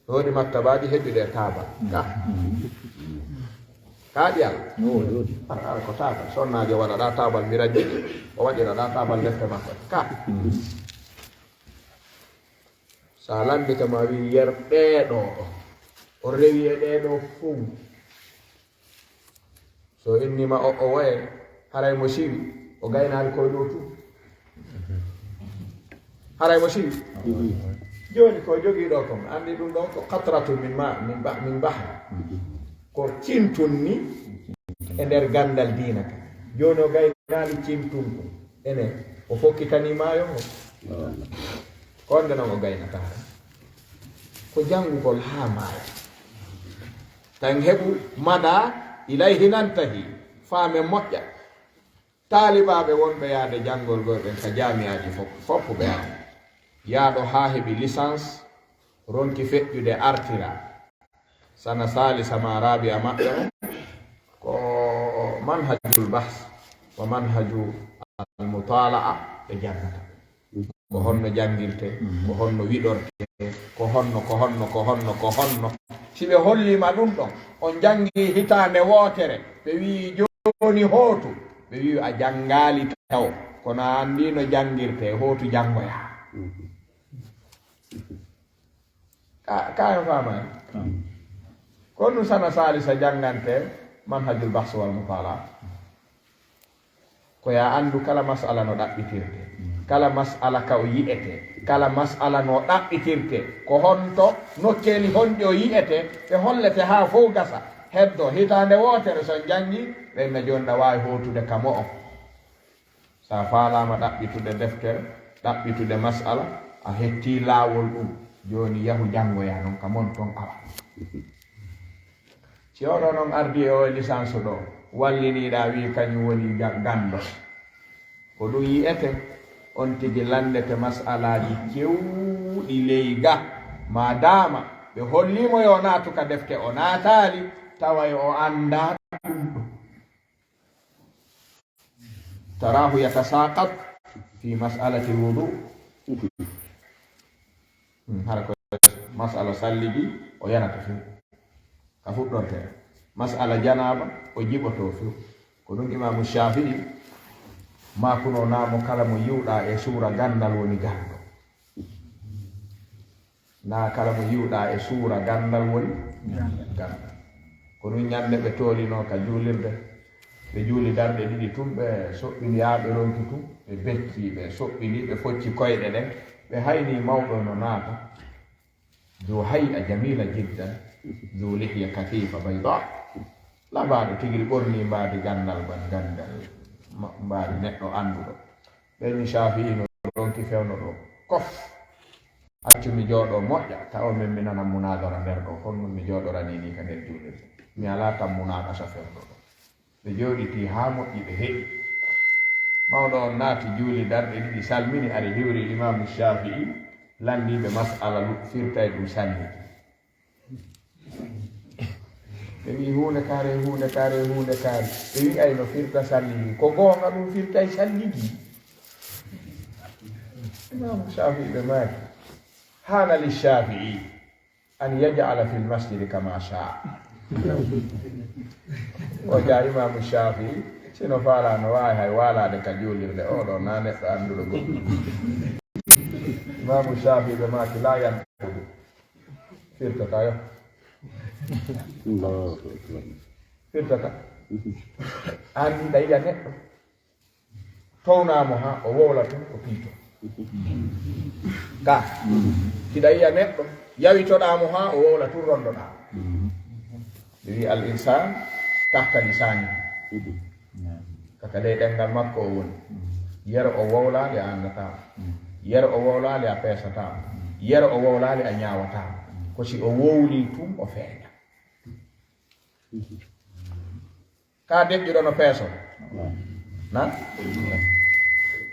Ɗo woni maktabaaji heɓi ɗe taabal. Ka. Ka ɗi Alla. Ara, ara ko taabal. Sonnaajo waɗa ɗa taabal mi rajji. O waɗira ɗa taabal defte makko. Ka. Sa lanndike ma wi yer ɗee ɗo. O rewi e ɗee ɗo fow. So innima o, o woye, haray mo siwi, o gaynaali koye dow tun. Haray mo siwi. Jooni ko jogii ɗo kon, anndi ɗum ɗon ko qatratu min ma, min ba, min bahri. Ko cintun ni e nder ganndal diina ka. Jooni o gaynaali cintun kun. Ene, o fokkitanii maayo ngo. Ko honde non o gaynata? Ko janngugol haa maaya. Tan heɓu mada ilayhi nantahi, faamen moƴƴa. Taalibaaɓe wonɓe yaade janngol goo ɓen ka jaami'aaji fof, fof ɓe ara. Yaaɗo haa heɓi licence, ronki feƴƴude artira. Sana saalisa ma raabi'a maɓɓe on, ko manhajul bahs, wa manhaju al mutala'a ɓe janngata. Ko honno janngirtee, ko honno wiɗortee, ko honno, ko honno, ko honno, ko honno. Si ɓe holliima ɗum ɗon, on janngii hitaande wootere, ɓe wi'i jooni hootu, ɓe wi'i a janngaali taw, kono a anndii no janngirtee, hootu janngoyaa. Ka, ka en faamaani? Ko ɗum sana saalisa janngantee manhajul bahs wal mutala'a. Ko ya anndu kala mas'ala no ɗaɓɓitirtee, kala mas'ala ka o yi'etee, kala mas'ala no ɗaɓɓitirtee, ko honto nokkeeli honɗi o yi'etee, ɓe hollete haa fow gasa, heddo hitaande wootere, so on janngii, ɓen na jooni ɗa waawi hootude ka mo'o. Sa faalaama ɗaɓɓitude deftere, ɗaɓɓitude mas'ala, a hettii laawol ɗum, jooni yahu janngoyaa non ka mon ton ara. Si oɗo non ardii e o licence ɗo, walliniiɗaa wi'i kañum woni ga, ganndo. Ko ɗum yi'etee, on tigi lanndete mas'alaaji kewɗi ley ga, maa daama ɓe holliimo yo naatu ka defte o naataali, taway o anndaa ɗum ɗum. Taraahu yatasaqat fi mas'alati wudu. Hmm, hara ko mas'ala salligi o yanata few. Ka fuɗɗortee. Mas'ala janaaba o jiɓoto few. Ko ɗum Imaamu Shaafi'i maakunoo naa mo kala mo yi'uɗaa e suura ganndal woni ganndo. Naa kala mo yi'uɗaa e suura ganndal woni ganndal. Ko ɗum ñannde ɓe toolinoo ka juulirde. Ɓe juuli darɗe ɗiɗi tun, ɓe soɓɓini haa ɓe ronki tun. Ɓe becci, ɓe soɓɓini, ɓe focci koyɗe ɗen. Ɓe hayni mawɗo no naata. Zu hay'a jamila jiddan. Zu lihya kathifa bayda. Labaaɗo tigi ɓorni mbaadi ganndal ban ganndal. Ma, mbaadi neɗɗo annduɗo. Ɓeyni Shaafi'i no ronki fewndo ɗo. Kof. Accu mi jooɗoo moƴƴa, tawa min mi nana munaadara nder ɗo, kono non mi jooɗoranii ni ka nder juulirde. Mi alaa tan munaaqasha fewndo ɗo. Ɓe jooɗitii haa moƴƴi, ɓe heɗi. Mawɗo on naati juuli darɗe ɗiɗi, salmini, ari hiwri Imaamu Shaafi'i, lanndii ɓe mas'ala lu, firtay ɗum sanniti. Ɓe wi'i huunde kaare, huunde kaare, huunde kaare. Ɓe wi'ay no firta salligi. Ko goonga ɗum firtay salligi. Imaamu Shaafi'i ɓe maaki. Haana li Shaafi'i an yaj'ala fil masjidi kama shaa. O jaa Imaamu Shaafi'i, sino faalaa no waawi hay waalaade ka juulirde, o ɗo na neɗɗo annduɗo goɗɗum. Imaamu Shaafi'i ɓe maaki laa yan Firtata yo. Allahu akbar. Firtata. An hiɗa yiya neɗɗo. Townaamo haa o wowla tun o piito. Ka. Hiɗa yiya neɗɗo. Yawitoɗaamo haa o wowla tun rondoɗaa. Ɓe wi al insan tahta lisani. Kaka ley ɗenngal makko o woni. Yero o wowlaali a anndataa mo. Yero o wowlaali a peesataa mo. Yero o wowlaali a ñaawataa mo. Ko si o wowlii tun o feeña. Ka deƴƴuɗo no peeso. Na?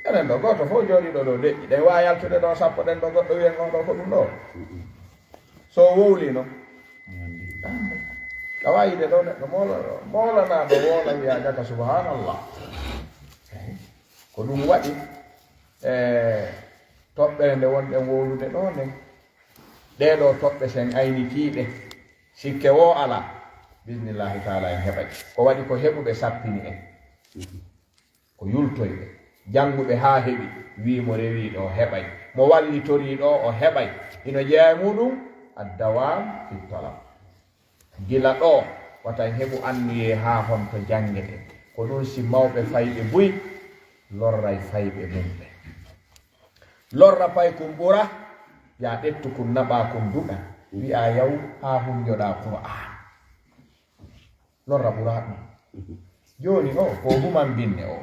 Enen ɗo gooto fof jooɗiiɗo ɗo deƴƴi. Ɗen waawi yaltude ɗo sappo ɗen ɗo goɗɗo wiyen on ɗo ko ɗum ɗo. So o wowlii no? A wayi de ɗo neɗɗo moola-, moolanaaɗo woola wiyaa gaka, subhanallah. Ko ɗum waɗi, e, toɓɓere nde wonɗen wowlude ɗo nden. Ɗee ɗoo toɓɓe sen aynitiiɗe, sikke woo alaa, bismillahi taala en heɓay. Ko waɗi ko heɓuɓe sappini en. Ko yultoyɓe, jannguɓe haa heɓi, wii mo rewii ɗoo heɓay, mo wallitorii ɗoo o heɓay. Hino jeyaa e muuɗum, addawam fi talab. Gila ɗoo, wata en heɓu anniyee haa honto janngeten. Ko ɗum si mawɓe fayɓe buy, lorray fayɓe mum ɓe. Lorra paykun ɓura, Ya ƴettu kun naɓa kun duɗa. Wi'a yaw haa hunjoɗa Qur'an. Lorra ɓura ɗum. Jooni o, ko human binne o.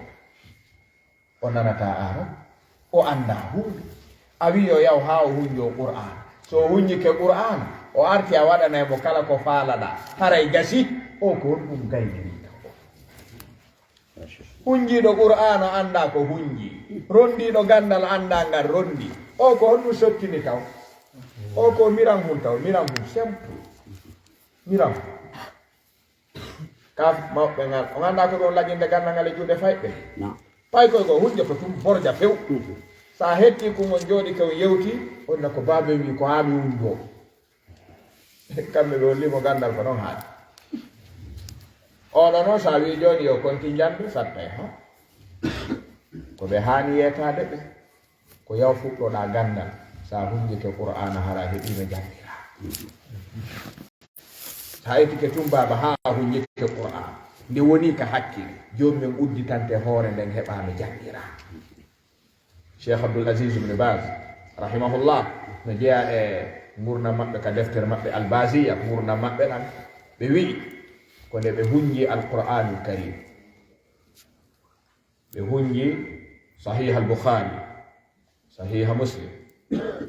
O nanata aro. O annda huunde. A wi yo yaw haa o hunjo Qur'an. So o hunjike Qur'an, o arti a waɗanay mo kala ko faalaɗa. Haray gasi, o ko honɗum gayniri taw. Hunjiiɗo Qur'aana anndaa ko hunji, ronndiiɗo ganndal anndaa ngal ronndi. O ko honɗum sottini taw? O ko miran hun taw, miran hun simple. Miran hun. Kaf mawɓe ngal, on anndaa ko ɗum laƴinde ganndal ngal e juuɗe fayɓe? Paykoy ko hunjoto tun borja few. Sa hetti kun on jooɗike on yewti, on na ko baabe wi ko haa mi hunjoo. Kamɓe ɓe holli mo ganndal ko noon haali. Oɗo noon, so a wii jooni yo konti njanndu, sattay, ha? Ko ɓe haani yeetaade ɓe. Ko yaw fuɗɗoɗaa ganndal, so a hunjike Qur'aana, hara a heɓiino janngiraa. So a etike tun baaba, haa a hunjike Qur'aana, nde woni ka hakkille, joomum en udditante hoore nden heɓaano janngiraa. Cheikh Abdul Aziz ibn Baz, rahimahullah, no jeyaa e ngurndan maɓɓe ka deftere maɓɓe Al-Baziya, ngurndan maɓɓe ɗan, ɓe wi'i, ko nde ɓe hunji Al-Qur'anul Karim. Ɓe hunji Sahih Al-Bukhari, Sahih Muslim,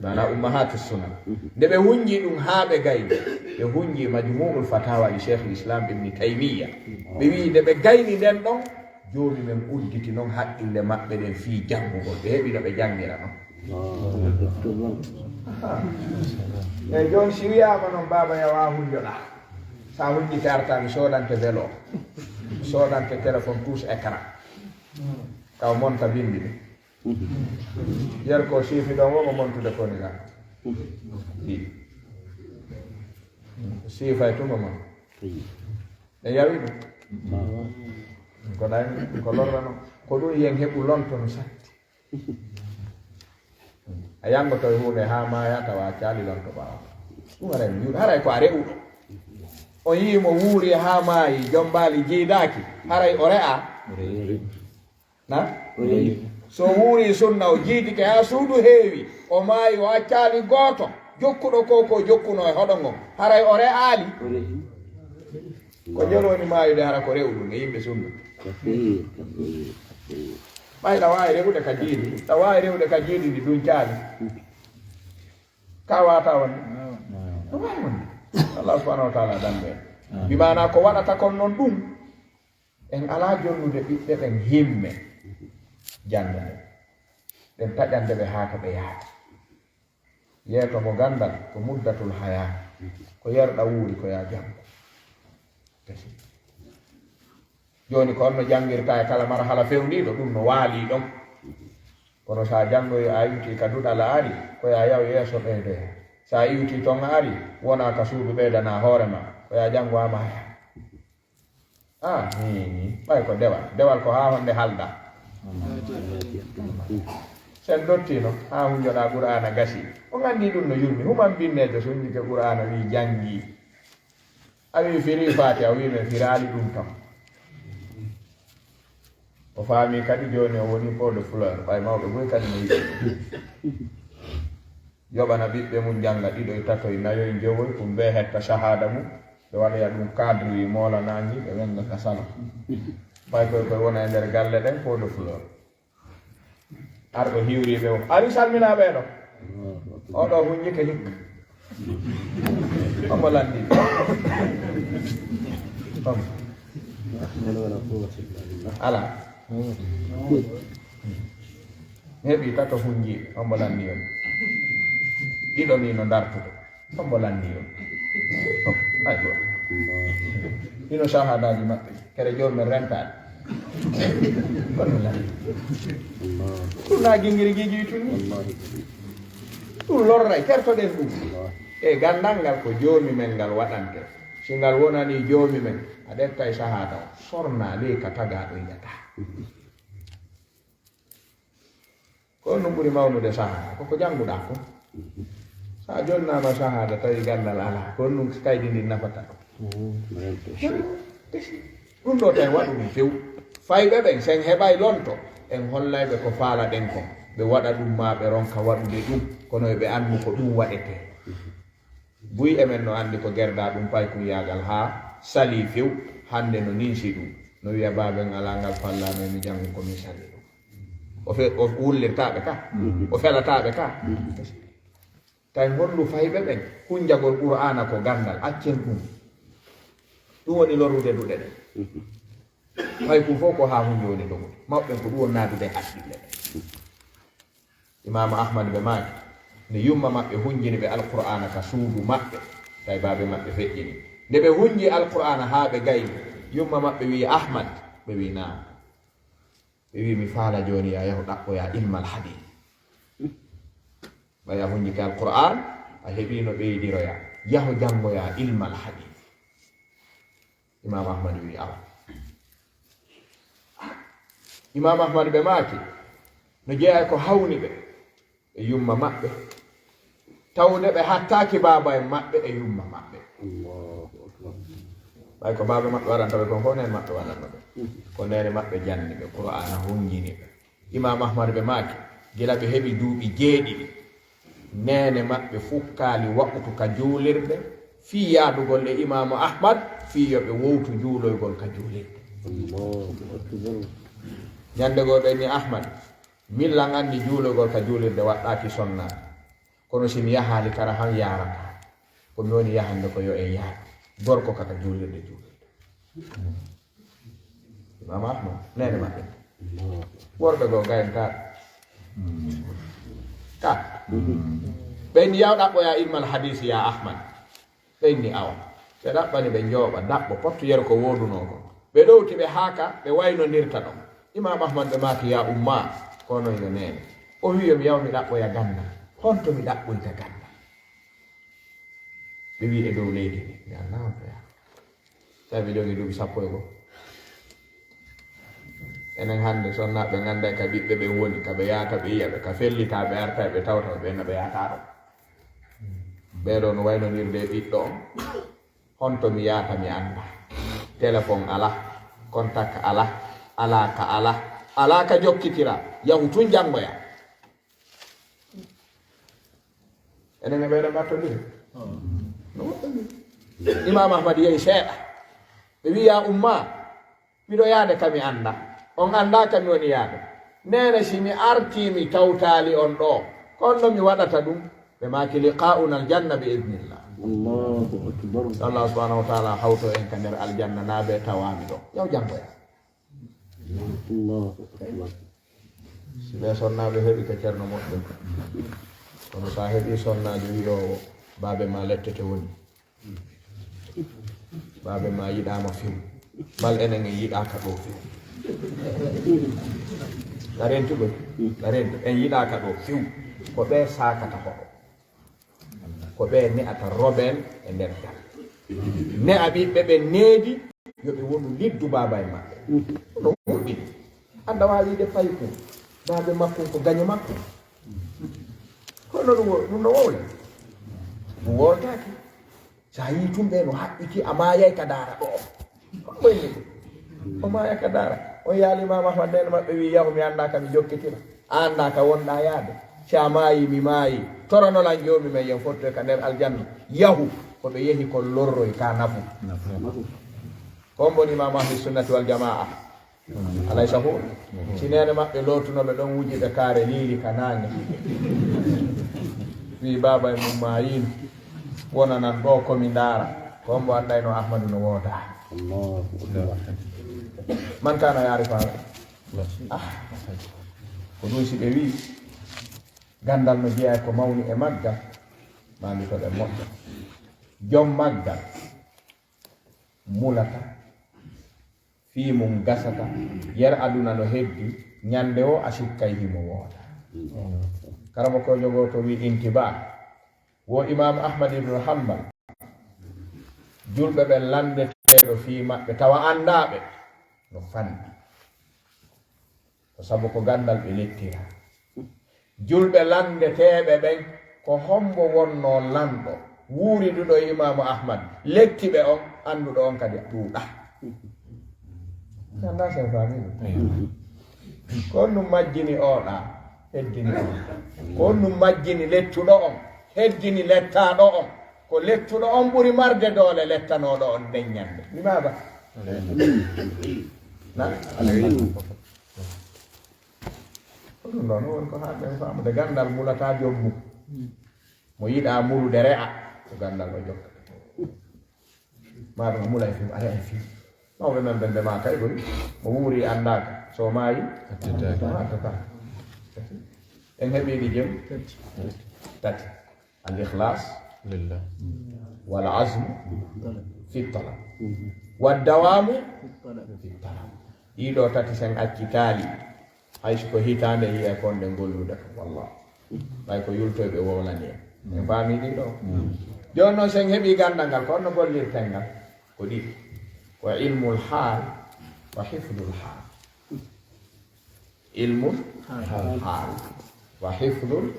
maana Ummahatus Sunan. Nde ɓe hunji ɗum haa ɓe gayni, ɓe hunji Majmu'ul Fatawa li Cheikh Islam Ibn Taymiya. Ɓe wi'i nde ɓe gayni nden ɗon, Joomi men udditi non haqqille maɓɓe ɗen fii janngugol. Ɓe heɓi no ɓe janngira non. Eey, jooni si wiyaama non, baaba, yawaa hunjoɗaa. So a hunjike artaa, mi soodante velo, mi soodante téléphone touche écran. Kaw monta binndi ɗi. Yer ko siifi ɗon, wo mo montude ko ni lan. Ɗi. Siifay tuma mon. Ɗe yawi ɗum. Ko ɗay, ko lorrano. Ko ɗum yen heɓu lonto no satti. A yanngoto e huunde haa maaya tawa a caali lonto ɓaawo. Ɗum haray mi juuɗo. Haray ko a re'uɗo. On yii mo wuuri haa maayi, jombaali jiidaaki. Haray o re'a. Na? So wuuri sunna, o jiidike haa suudu heewi. O maayi, o accaali gooto. Jokkuɗo ko, ko jokkuno e hoɗo ngon. Haray o re'aali. Ko joloni maayude hara ko re'uɗum e yimɓe sunna. Ɓay ɗa waawi re'ude ka jiidi, ɗa waawi re'ude ka jiidi ndi duncaali. Ka waata wonde? No waawi wonde. Allah subhanahu wa ta'ala dambe. Bi maana ko waɗata kon non ɗum. En alaa jonnude ɓiɓɓe ɓen himme jannde nden. Ɗen taƴande ɓe haa to ɓe yaata. Yeeto mo ganndal ko muddatul hayaa. Ko yerɗa wuuri ko yaa janngu. Jooni ko on no janngirta e kala marhala fewndiiɗo, ɗum no waalii ɗon. Kono so a janngoyi a iwtii ka duɗal a ari, ko yaa yaw yeeso ɓeydoya. So a iwtii ton a ari, wonaa ka suudu ɓeydanaa hoore ma, ko yaa janngu a maaya. Ah, ni, ni. Ɓay ko dewal. Dewal ko haa honde halda. Sen dottino, haa hunjoɗaa Qur'aana gasi. On anndi ɗum no yurmi. Human binneejo so hunjike Qur'aana wi janngi. A wi firi Faatiha, o wi men firaali ɗum tan. O faami kadi jooni o woni pot de fleur. Ɓay mawɓe boy kadi no yiɗi. Yoɓana ɓiɓɓe mum jannga ɗiɗoy, tatoy, nayoy, njowoy, ɗum bee hetta cahaada mum, ɓe waɗoya ɗum cadre wi moolanaangi, ɓe wennga ka salon. Ɓay koy koy wona e nder galle ɗen, pot de fleur. Arɗo hiwriiɓe o. Ari salminaa ɓee ɗo. O ɗo hunjike hikka. Omo lanndi. Omo. Alaa. Mi heɓii tato hunji, hombo lanni on? Ɗiɗo ni no dartude. Hombo lanni on? Aywa. Ino shahadaji maɓɓe. Kere jooni men rentaade. Kono lanni. Ɗum na gingiri gigi tun ni. Ɗum lorray, kertoɗen ɗum. E ganndal ngal ko joomi men ngal waɗante. Si ngal wonani joomi men, a ƴettay shahada o, sorna ley ka tagaa ɗo yiyata. Ko honɗum ɓuri mawnude shahada? Ko ko jannguɗaa ko. So a jonnaama shahada tawi ganndal alaa, ko honɗum kaydi ndin nafata ɗum? Ɗum ɗo tawi waɗu ɗum few. Fayɓe ɓen, sen heɓay lonto, En hollayɓe ko faalaɗen kon, ɓe waɗa ɗum maa ɓe ronka waɗude ɗum, kono eɓe anndu ko ɗum waɗetee. Buy emen no anndi ko gerdaa ɗum paykunyaagal haa salii few, hannde no ninsi ɗum. No wiya baaben alaa ngal fallaa, mais mi janngu ko min salli ɗum. O fe-, o wullirtaa ɓe ka, o felataa ɓe ka. Tawi ngonndu fayɓe ɓen, hunjagol Qur'aana ko ganndal, accen ɗum. Ɗum woni lorrude duɗe ɗen. Fayku fof ko haa hunde woni dogude. Mawɓe ɓen ko ɗum woni naadude e haqqille ɗen. Imaamu Ahmad ɓe maaki, nde yumma maɓɓe hunjini ɓe Alqur'aana ka suudu maɓɓe, tawi baabe maɓɓe feƴƴini. Nde ɓe hunji Alqur'aana haa ɓe gayni, yumma maɓɓe wi'i, "Ahmad?" Ɓe wi'i, "Naam." Ɓe wi'i, "Mi faala jooni ya yahu ɗaɓɓoya ilmal hadith. Ɓaya hunji ka Alqur'aan, a heɓii no ɓeydiroya. Yahu janngoya ilmal hadith." Imam Ahmad wi'i, "Awa." Imam Ahmad ɓe maaki, no jeyaa ko hawni ɓe e yumma maɓɓe, tawde ɓe hattaaki baaba en maɓɓe e yumma maɓɓe. Allahu akbar. Ɓay ko baaba maɓɓe waɗanta ɓe kon, ko nene maɓɓe waɗanno ɓe. Ko nene maɓɓe janni ɓe Qur'aana, hunjini ɓe. Imam Ahmad ɓe maaki, gila ɓe heɓi duuɓi jeeɗiɗi, nene maɓɓe fukkaali waqutu ka juulirde, fii yaadugol e Imaamu Ahmad, fii yo ɓe wowtu juuloygol ka juulirde. Allahu akbar. Ñande goo ɓe ni, "Ahmad, min lan anndi juuloygol ka juulirde waɗɗaaki sonnaaɓe. Kono si mi yahaali kara han yaarata. Ko mi woni yahande ko yo en yaadu. Gorko ka ka juulirde juulirde." Imam Ahmad, nene maɓɓe. Worɓe goo gayen ka. Ka. Ɓe ni, "Yaw ɗaɓɓoya ilmal hadisi ya Ahmad." Ɓe ni, "Awa." Ɓe ɗaɓɓani ɓe njooɓa, ɗaɓɓo, pottu yero ko woodunoo ko. Ɓe ɗowti ɓe haa ka ɓe waynondirta ɗon. Imam Ahmad ɓe maaki, "Ya umma, ko non yo nene." O wi'i, "Yo mi yaw mi ɗaɓɓoya ganna." Honto mi ɗaɓɓoyta ganna? Ɓe wi'i, "E dow leydi ndi." Mi annaa honto ya. Tawi ɓe jogii duuɓi sappo e goo. Enen hannde, sonnaaɓe ngannday ka ɓiɓɓe ɓen woni, ka ɓe yaata ɓe yiya ɓe, ka fellitaa ɓe arta ɓe tawta ɓe, ɓen no ɓe yaata ɗo. Ɓee ɗoo no waynondirde e ɓiɗɗo on. Honto mi yaata mi annda? Telefon alaa, kontak alaa, alaa ka alaa, alaa ka jokkitiraa. Yahu tun janngoya. Enen e ɓeeɗo mbattondiri? No mbattondiri. Imam Ahmad yehi seeɗa. Ɓe wi'i, "Ya umma, miɗo yaade ka mi annda. On annda ka mi woni yaade. Nene, si mi artii mi tawtaali on ɗo, ko honno mi waɗata ɗum?" Ɓe maaki, "Liqa'una aljanna bi idnillah." Allahu akbar. Allah subhanahu wa ta'ala hawto en ka nder aljanna naa ɓe tawaami ɗo. Yaw janngoya. Allahu akbar. Si ɓe sonnaaɓe heɓi ka ceerno moƴƴo. Kono sa heɓi sonnaajo wi'oowo, "Baabe ma lettete woni. Baabe ma yiɗaama few. Bal enen en yiɗaaka ɗo few." A renti ɗo? A renti. En yiɗaaka ɗo few. Ko ɓe saakata hoɗo. Ko ɓe ne'ata rebel e nder galle. Ne'a ɓiɓɓe ɓe needi, yo ɓe wonu liddu baaba e maɓɓe. No moƴƴi. Annda waawi wi'ude paykun, baabe makkun ko gaño makkun. Kono ɗum wo-, ɗum no wowla. Ɗum wowltaaki. Sa yii tun ɓe no haɓɓiti, a maayay ka daara ɗo. Ko woni ko? O maaya ka daara. On yaali Imam Ahmad, nene maɓɓe wi, "Yahu, mi annda ka mi jokkitira." A annda ka wonɗa yaade. Si a maayi, mi maayi. Torano lan joomi men, yen fottoy ka nder aljanna. Yahu, ko ɓe yehi kon lorroy ka nafu. Ko on woni Imam Ahli Sunnati wal Jamaa. Alay sahu. Si nene maɓɓe lootuno ɓe ɗon wuji ɓe kaare liili ka naange. Wi, "Baaba e mum maayino. Wonanan ɗo ko mi ndaara." Ko on mo anndayno Ahmadu no wooda. Allahu akbar. Man kana yaarifa. Ah. Ko ɗum si ɓe wi, ganndal no jeyaa ko mawni e maggal, maa mi to ɓe moƴƴa. Jom maggal mulata, fii mum gasata, yer aduna no heddi, ñande o a sikkay himo wooda. Karamokoojo gooto wi, intiba, wo Imam Ahmad ibn Hanbal, julɓe ɓen lanndeteeɗo fii maɓɓe, tawa anndaaɓe no fanɗi. Ko sabu ko ganndal ɓe lettira. Julɓe lanndeteeɓe ɓen, ko hombo wonnoo lanɗo wuuriduɗo e Imaamu Ahmad, lettiɓe on, annduɗo on kadi ɗuuɗa. Annda sen faami ɗum. Ko honɗum majjini oɗa, heddini on? Ko honɗum majjini lettuɗo on, heddini lettaaɗo on? Ko lettuɗo on ɓuri marde doole lettanooɗo on nden ñannde. Limaada? Na? Ko ɗum ɗon woni ko haɗɗen faamude. Ganndal mulataa joom mum. Mo yiɗaa mulude re'a, ko ganndal o jokkata. Maa ɗum a mulay fim, a re'ay fim. Mawɓe men ɓen ɓe maa kay koy, mo wuuri anndaaka, so o maayi, Attataaka. Attataaka. En heɓii ɗi jam? Tati. Al ikhlas, Lillah. Wal azmu fi talab. Wad dawamu fi talab. Ɗiɗo tati sen acci taali. Hay so ko hitaande yi'e kon ɗe gollude kam, wallah. Ɓay ko yultoyɓe wowlani en. En faami ɗi ɗo. Jooni noon, sen heɓii ganndal ngal, ko honno gollirten ngal? Ko ɗiɗi. Ko ilmul haal, wa hifdul haal. Ilmul haal, wa hifdul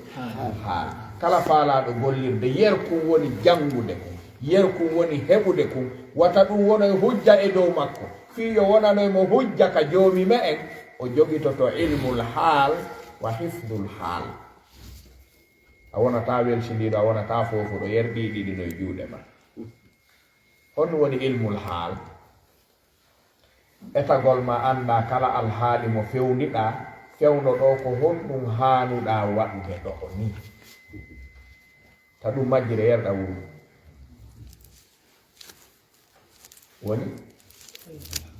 haal. Kala faalaaɗo gollirde, yer kun woni janngude kun, yer kun woni heɓude kun, wata ɗum wonoy hujja e dow makko. Fii yo wonanoy mo hujja ka Joomi me'en, o jogitoto ilmul haal wa hifdul haal. A wonataa welsindiiɗo, a wonataa foofuɗo, yer ɗii ɗiɗi no e juuɗe ma. Honɗum woni ilmul haal? Etagol ma annda kala alhaali mo fewndiɗaa, fewndo ɗo ko honɗum haanuɗaa waɗude ɗo nii. Ta ɗum majjire yerɗa wuro. Woni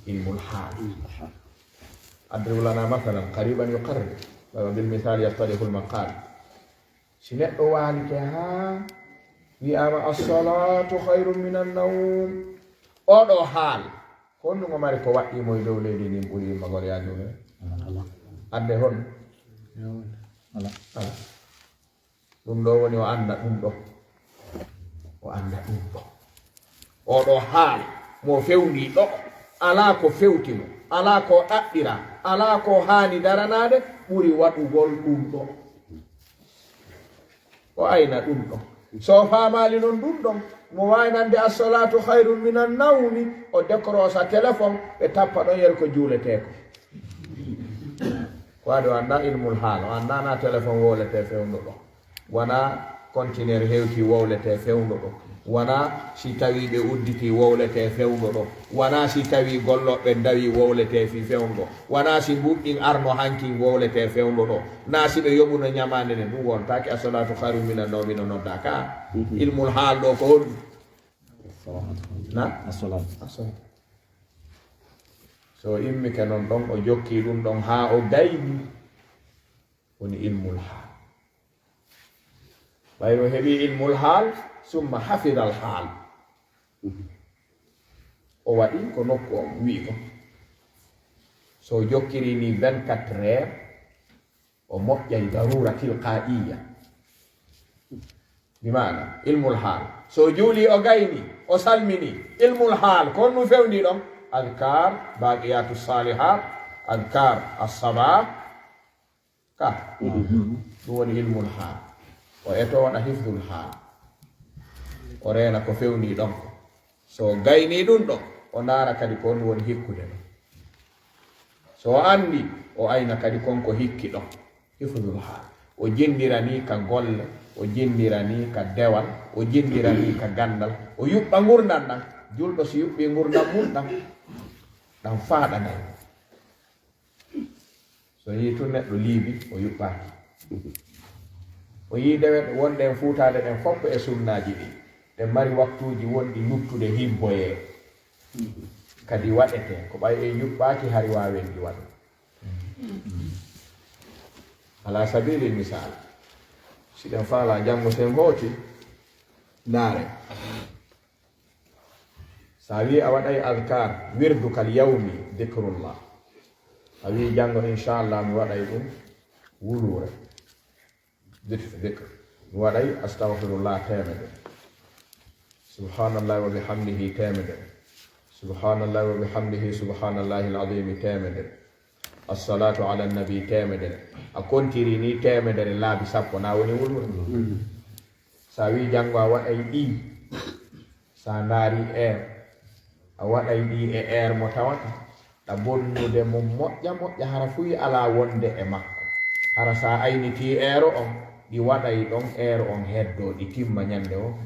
ilmul haal. Adrib lana masalan qariban yuqarrib. Wa bil misali yattadihul maqal. Si neɗɗo waalike haa wi'aama, "Assalatu khayrun minan nawm." Oɗo haal, ko honɗum o mari ko waɗɗii mo e dow leydi ndin ɓuri immagol yaa jooni? Adde hon? Ala. Ɗum ɗo woni o annda ɗum ɗo. O annda ɗum ɗo. Oɗo haal, mo fewndii ɗo, alaa ko fewti mo, alaa ko ɗaɓɓiraa, alaa ko haani daranaade, ɓuri waɗugol ɗum ɗo. O ayna ɗum ɗon. So o faamaali non ɗum ɗon, mo waawi nande "Assalatu khayrun minan nawmi", o décrocha téléphone, ɓe tappa ɗon yer ko juuletee ko. Ko waɗi o annda ilmul haal, o annda na téléphone wowletee fewndo ɗo. Wona conteneur hewti wowletee fewndo ɗo. Wona si tawi ɓe udditi wowletee fewndo ɗo. Wona si tawi gollooɓe ndawi wowletee fii fewndo. Wona si mbuuɗɗin arno hankin wowletee fewndo ɗo. Na si ɓe yoɓuno ñamaande nden, ɗum wontaake "Assalatu khayrun minan nawmi" no noddaa ka. Ilmul haal ɗo ko honɗum? Na? Assalatu. Assalatu. So immike non ɗon, o jokki ɗum ɗon haa o gayni. Woni ilmul haal. Ɓayri o heɓi ilmul haal, summa hafidal haal. O waɗi ko nokku on wi'i kon. So o jokkiri ni vingt-quatre heures, o moƴƴay darura tilqaiya. Bi maana, ilmul haal. So o juuli, o gayni, o salmini, ilmul haal, ko honɗum fewndi ɗon? Adkar, baqiyatu salihat, adkar as-sabah, ka. Ɗum woni ilmul haal. O eto waɗa hifdul haal. O reena ko fewni ɗon ko. So o gayni ɗum ɗon, o ndaara kadi ko honɗum woni hikkude ɗon. So o anndi, o ayna kadi kon ko hikki ɗon. Hifdul haal. O jinndirani ka golle, o jinndirani ka dewal, o jinndirani ka ganndal, o yuɓɓa ngurndan ɗan. Julɗo si yuɓɓi ngurndan mun ɗan, ɗan faaɗanay mo. So yii tun neɗɗo liibi, o yuɓɓaaki. O yii dewe wonɗe en fuutaade ɗen fof e sunnaaji ɗi. Ɗen mari waktuuji wonɗi luttude hibboyee. Kadi waɗetee, ko ɓay en yuɓɓaaki hari waawen ɗi waɗude. Ala sabili misal, si ɗen faalaa janngo sen hooti, ndaare. Sa wi a waɗay adkar, wirdu kal yawmi, dikrullah. A wi janngo, inchallah, mi waɗay ɗum wuluure. Dikr, dikr. Mi waɗay astaghfirullah teemedere. Subhanallahi wa bihamdihi teemedere. Subhanallahi wa bihamdihi, subhanallahi al-azimi teemedere. Assalatu ala nabi teemedere. A kontiri ni teemedere laabi sappo, na woni wuluure. Sa wi janngo a waɗay ɗi, sa ndaari heure, a waɗay ɗi e heure mo tawata A bonnude mo moƴƴa moƴƴa, hara fuy alaa wonde e makko. Hara sa ayniti eero on, ɗi waɗay ɗon eero on heddoo, ɗi timma ñande o.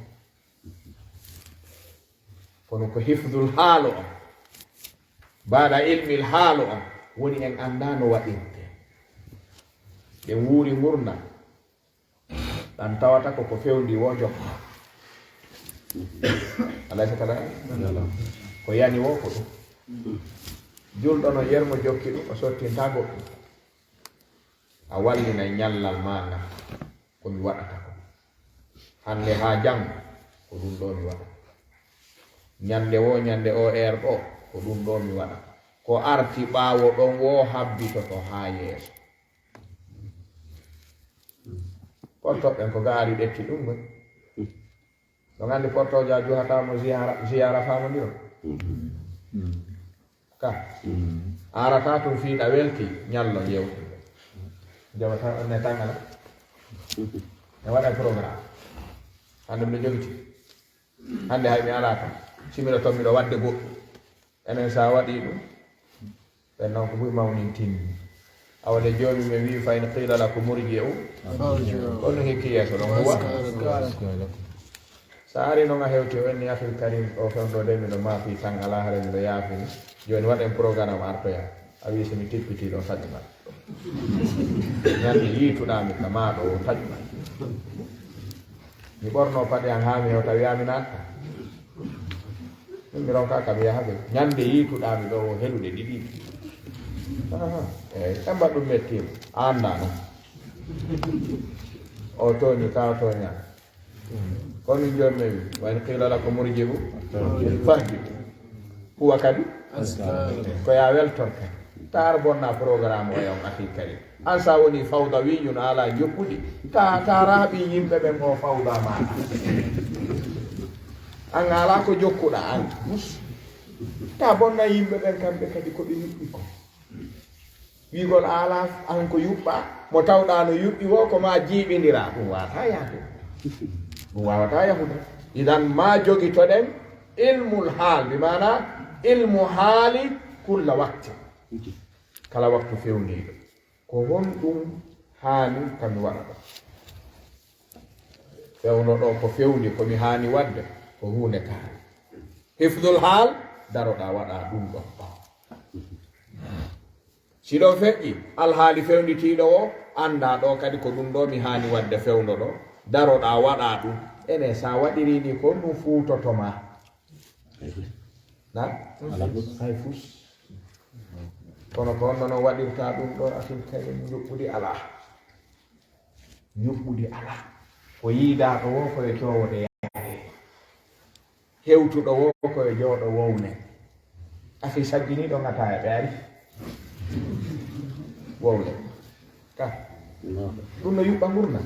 Kono ko hifdul haalo on, baɗa ilmil haalo on, woni en annda no waɗirte. Ɓe wuuri ngurndan. Ɗan tawata ko ko fewndi wo jokka. Alay sa kala ko yani wo ko ɗum. Julɗo no yermo jokki ɗum, o sottinta goɗɗum. A wallinay ñallal ma ngal, ko mi waɗata ko. Hannde haa janngo, ko ɗum ɗo mi waɗata. Ñande wo, ñande o eer ɗo, ko ɗum ɗo mi waɗata. Ko arti ɓaawo ɗon wo habbitoto haa yeeso. Portoɓe ɓen ko gaari ƴetti ɗum ɗon. Ɗo nganndi portoja juhata mo ziyara, ziyara famondiro. Ka. Arata tun fiiɗa welti, ñallo yewtude. Jawata on ne tangana. E waɗa programme. Hannde mbiɗo jogiti. Hannde hay mi alaa ka. Si miɗo ton miɗo waɗde goɗɗum. Enen sa waɗi ɗum. Ɓen non ko ɓuri mawnintinni. Awa de joomi men wi, "Fa in qila lakum urji'u." Farji'u. Kono hikki yeeso ɗon ko waɗa. Sa ari non a hewti o inni, "Akhil Karim, o fewndo de miɗo maafi tan, alaa hare miɗo yaafini. Jooni waɗen programme artoya." A wi, "So mi tippiti ɗo taƴumal. Ñande yiituɗa mi ka maaɗo o taƴumal. Mi ɓorno paɗe an haa mi hewta wiya mi natta." Min mi ronka kam yahade. Ñande yiituɗa mi ɗo o helude ɗiɗi. Aha. Eyi, emba ɗum mettiima. A annda non. O tooñi, ka o tooña. Kono min jooni mi wi, "Wa in qila lakum urji'u, farji'u." Huwa kadi? Ko ya weltor kadi. Tar bonna programme o yon akhi kadi. An sa woni fawda wiyun ala joɓɓude. Ta, ta raaɓi yimɓe ɓen o fawda ma. An ala ko jokkuɗa an. Ta bonna yimɓe ɓen kamɓe kadi ko ɓe yuɓɓi ko. Wiigol ala an ko yuɓɓa, mo tawɗa no yuɓɓi wo ko ma jiiɓindira. Ɗum wawata yahde. Ɗum wawata yahude. Idan ma jogitoɗen ilmul haal, bi maana ilmu haali kulla wakti. Kala waktu fewniiɗo. Ko honɗum haani ka mi waɗa ɗo? Fewndo ɗo ko fewndi ko mi haani waɗde, ko huunde kaari. Hifdul haal, daroɗa waɗa ɗum ɗon. Si ɗon feƴƴi, alhaali fewnditiiɗo o, annda ɗo kadi ko ɗum ɗo mi haani waɗde fewndo ɗo, daroɗa waɗa ɗum. Ene sa waɗiri ni ko ɗum fuutoto ma. Na? Hay fus. Kono ko honno non waɗirta ɗum ɗo, asil karim, njuɓɓudi alaa. Njuɓɓudi alaa. Ko yiidaa ɗo wo ko e coowode yaade. Hewtuɗo wo ko e jooɗo wowle. Asil saggini ɗo ngata e ɓe ari. Wowle. Ka. Ɗum no yuɓɓa ngurna.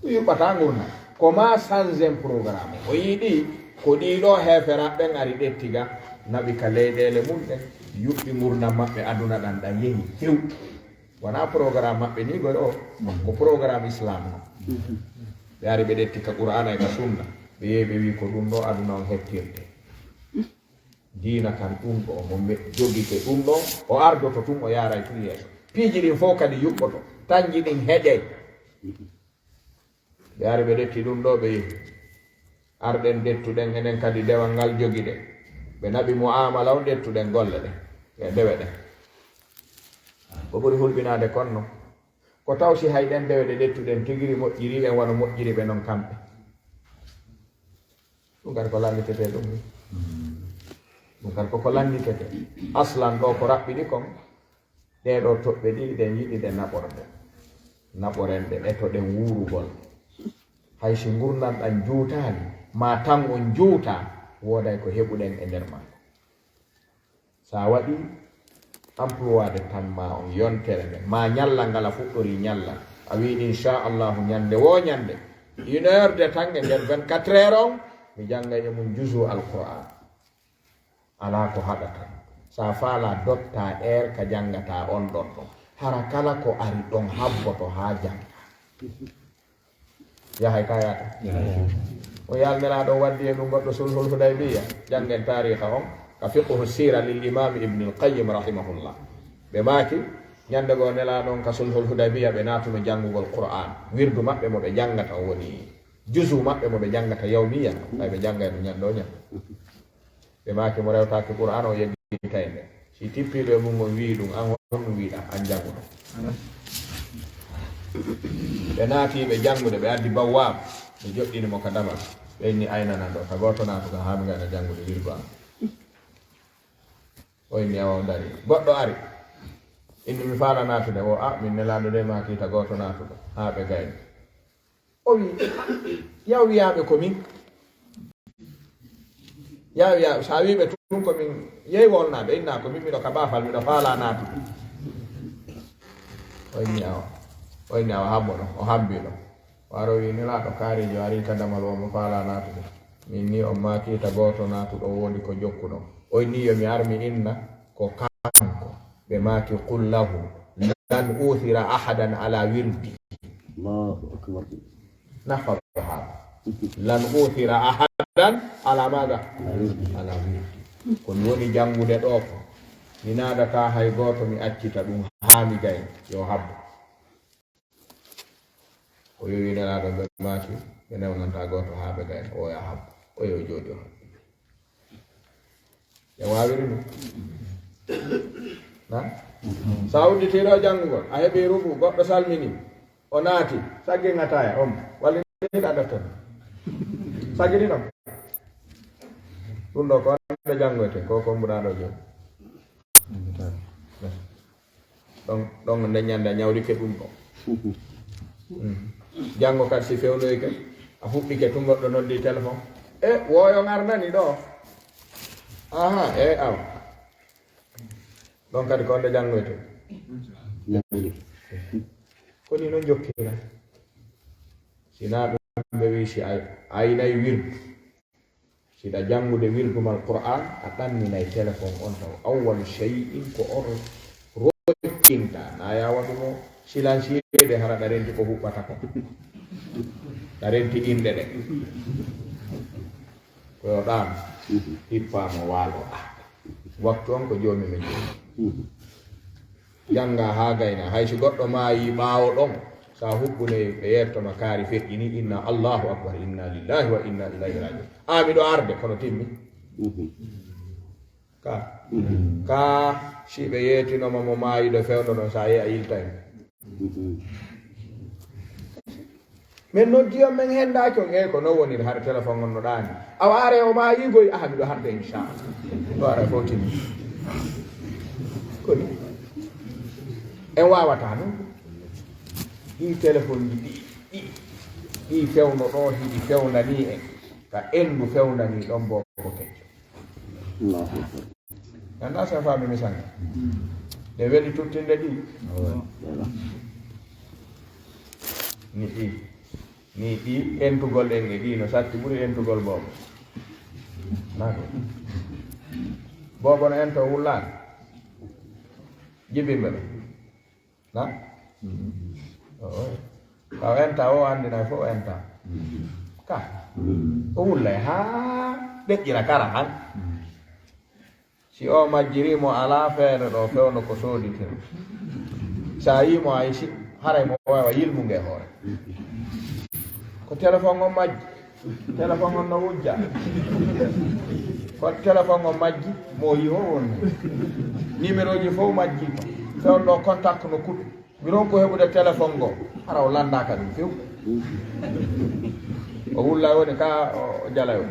Ɗum yuɓɓata ngurna. Ko ma sanzen programme. O yiɗi ko ɗiɗo heeferaɓe ɓen ari ɗettiga. Naɓi ka leyɗeele mum ɗen. Yuɓɓi ngurna maɓɓe aduna ɗan ɗan yehi. Few. Wona programme maɓɓe ni goy o. Ko programme islam no. Ɓe ari ɓe ɗetti ka Qur'ana e ka sunna. Ɓe yehi ɓe wi ko ɗum ɗo aduna on hettirte. Diina kan ɗum ɗo mo me-, jogike ɗum ɗo, o ardoto tun o yaaray tun yeeso. Piiji ɗin fof kadi yuɓɓoto, tanji ɗin heƴey. Ɓe ari ɓe ɗetti ɗum ɗo ɓe yehi. Arɗen ɗettuɗen enen kadi dewal ngal jogiɗen. Ɓe naɓi mu'amala on ɗettuɗen golle ɗen. E dewe ɗen. Ko ɓuri hulɓinaade kon non. Ko taw si hay ɗen dewe ɗe ɗettuɗen tigiri moƴƴiri en wano moƴƴiri ɓe non kamɓe. Ɗum kadi ko lannditete ɗum ni. Ɗum kadi koko lannditete. Aslan ɗo ko raɓɓiɗi kon. Ɗee ɗo toɓɓe ɗiɗi ɗen yiɗi ɗe naɓorde. Naɓoren ɗe, etoɗen wuurugol. Hay si ngurndan ɗan juutaali, ma tan on juuta, wooday ko heɓuɗen e nder maako. Sa waɗi emploi de temps ma on yontere nden, ma ñalla ngala fuɗɗori ñalla. A wi, "Inchallahu, ñande wo ñande, une heure de temps e nder vingt-quatre heures on, mi janngay e mum juzu Alqur'an." Alaa ko haɗata. Sa faala dotta heure ka janngata on ɗon ɗon. Hara kala ko ari ɗon habboto haa jannga. Yahay ka yaata. O yalniraaɗo waddi e ɗum goɗɗo sulhul Hudaybiya. Janngen taariha on. ka fiqhu sira lil imami Ibnul Qayyim rahimahullah. Ɓe maaki, ñande goo Nelaaɗo on ka sulhul Hudaybiya, ɓe naatuno janngugol Qur'an. Wirdu maɓɓe mo ɓe janngata on woni juzu maɓɓe mo ɓe janngata yawmiyan, ɓay ɓe janngay no ñande o ñande. Ɓe maaki mo rewtaaki Qur'an, o yedditay nde. Si tippiiɗo e mun on wi'i ɗum, an honɗum wi'uɗaa, an jannguɗo. Ɓe naati ɓe janngude, ɓe addi bawwaab, ɓe joɗɗini mo ka damal. Ɓe inni aynanan ɗo, ka gooto naatu ka haa mi gayna janngude wirdu an. O inni awa o dari. Goɗɗo ari. Inni mi faala naatude, o a min Nelaaɗo de maaki ta gooto naatuɗo. Haa ɓe gayni. O wi, yaw wiyaaɓe ko min. Yaw wiyaaɓe, so a wiiɓe tun ko min, yehi wolnaaɓe, inna ko min miɗo ka baafal, miɗo faala naatude. O inni awa, o inni awa habbo ɗo, o habbi ɗo. Waro wi Nelaaɗo kaarijo ari ka damal o mo faala naatude. Min ni on maaki ta gooto naatuɗo woodi ko jokkuɗo. O inni yo mi ar mi inna ko kanko. Ɓe maaki qul lahu lan uthira ahadan ala wirdi. Allahu akbar. Nafada hada. Lan uthira ahadan ala mada? Ala wirdi. Ko mi woni janngude ɗo ko mi naadata hay gooto mi accita ɗum haa mi gay yo habbo. O yowi Nelaaɗo ɓe maaki ɓe newnanta gooto haa ɓe gayna o ya habbo. O yo jooɗi o habbi. Ɓe waawiri ɗum. Na? So a udditiiɗo janngugol, a heɓi rubu, goɗɗo salmini, o naati, saggi ŋataaya, on, walliniɗa deftere. Saggini ɗon. Ɗum ɗo ko wonde janngoyte, ko ko mbuɗa ɗo jooni. Ɗon, ɗon nde ñande a ñawlike ɗum ɗo. Mm. Janngo kadi si fewnoyke, a fuɗɗike tun goɗɗo noddi téléphone. E, wooyo ngar nani ɗo. Aha, e, aw. Ɗon kadi ko nde janngoyte. Ko ni non jokkira. Sina ɗum ɓe wi si ay, aynay wirdu. Siɗa janngude wirdumal Qur'an, a ɗanninay téléphone on taw. Awwalu shay'in ko on roccinta. Na ya waɗu mo silencieux de hara ɗa renti ko huɓɓata ko. Ɗa renti inɗe ɗe. Ko yo ɗan hippa mo waalo ɗa. Waktu on ko joomi men joomi. Jannga haa gayna. Hay si goɗɗo maayi ɓaawo ɗon, sa huɓɓuney ɓe yettoma kaari feƴƴini, inna Allahu akbar, inna lillahi wa inna ilayhi rajiun. A miɗo arde, kono timmi. Ka. Ka, si ɓe yeetinoma mo maayiɗo fewndo ɗon, sa yehi a yiltay mo. Min noddi on, min hendaaki on. Eey, ko non woniri, hara téléphone on no ɗaani. Awa are o maayi goy, aha, miɗo harde, inchallah. Ɗo ara fof timmi. Koni en waawata non. Ɗi téléphone ji ɗi, ɗi, ɗi fewndo ɗo, hiɗi fewndani en. Ka endu fewndani ɗon boo ko kecco. Allahu akbar. Ganda sa faami mi sanga. Ɗe weli tuttinde ɗi. Ni ɗi. Ni ɗi entugol en e ɗi no satti ɓuri entugol boobo. Nako. Boobo no ento wullaani. Jibimɓe ɓe. Na? Oo. Ka o enta o anndina fof o enta. Ka. O wullay haa ɗeƴƴira kara han. Si o majjiri mo alaa feere ɗo fewndo ko sooditiro. Sa yii mo ay si haray mo wawa yilmu nge hoore. Ko téléphone on majji. Téléphone on no wujja. Ko téléphone on majji, mo yi ho wonni. Numéro ji fof majji ko. Fewndo contact no kuɗi. Mi ronku heɓude téléphone ngo. Hara o landaaka ɗum few. O wulla woni ka o jala o.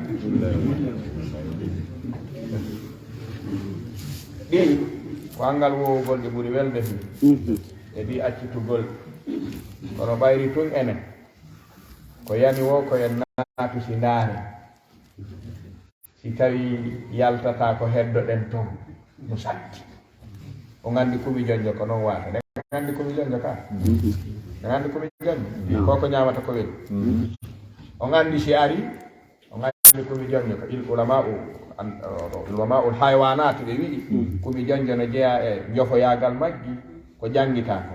Ɗi ko angal wowugol ɗi ɓuri welde fi. E ɗi accitugol. Kono ɓayri tun enen. Ko yani wo ko en naatu si ndaare. Si tawi yaltata ko heddoɗen ton, no satti. O nganndi kumi jonjo ko non waata. Ɗen nganndi kumi jonjo ka? Ɗen nganndi kumi jonjo? Ko ko ñaamata ko weli. O nganndi si ari, o nganndi kumi jonjo ko il ulama'u, an-, ulama'ul haywanat ɓe wi'i, kumi jonjo no jeyaa e njofoyaagal majji, ko janngita ko.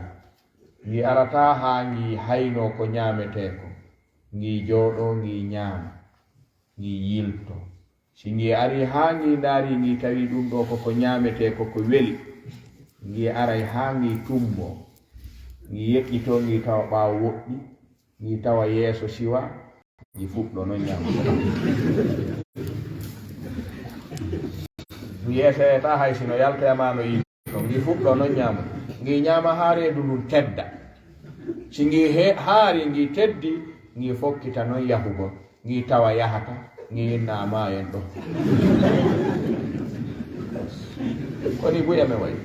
Ngi arata haa ngi haynoo ko ñaametee ko. Ngi jooɗoo, ngi ñaama, ngi yiltoo. Si ngi arii haa ngi ndaari, ngi tawi ɗum ɗoo ko ko ñaametee, ko ko weli, ngi aray haa ngi tummoo, ngi yeƴƴitoo, ngi tawa ɓaawo woɗɗi, ngi tawa yeeso siwaa, ngi fuɗɗoo non ñaamude. Ndu yeesoyata hay si no yaltoya maa no yiɗi. To ngi fuɗɗoo non ñaamude, ngi ñaama haa reedu ndun tedda. Si ngi he-, haari, ngi teddi, ngi fokkita non yahugol. Ngi tawa yahata, ngi inna a maayen ɗoo. Ko nii buy amen wayi.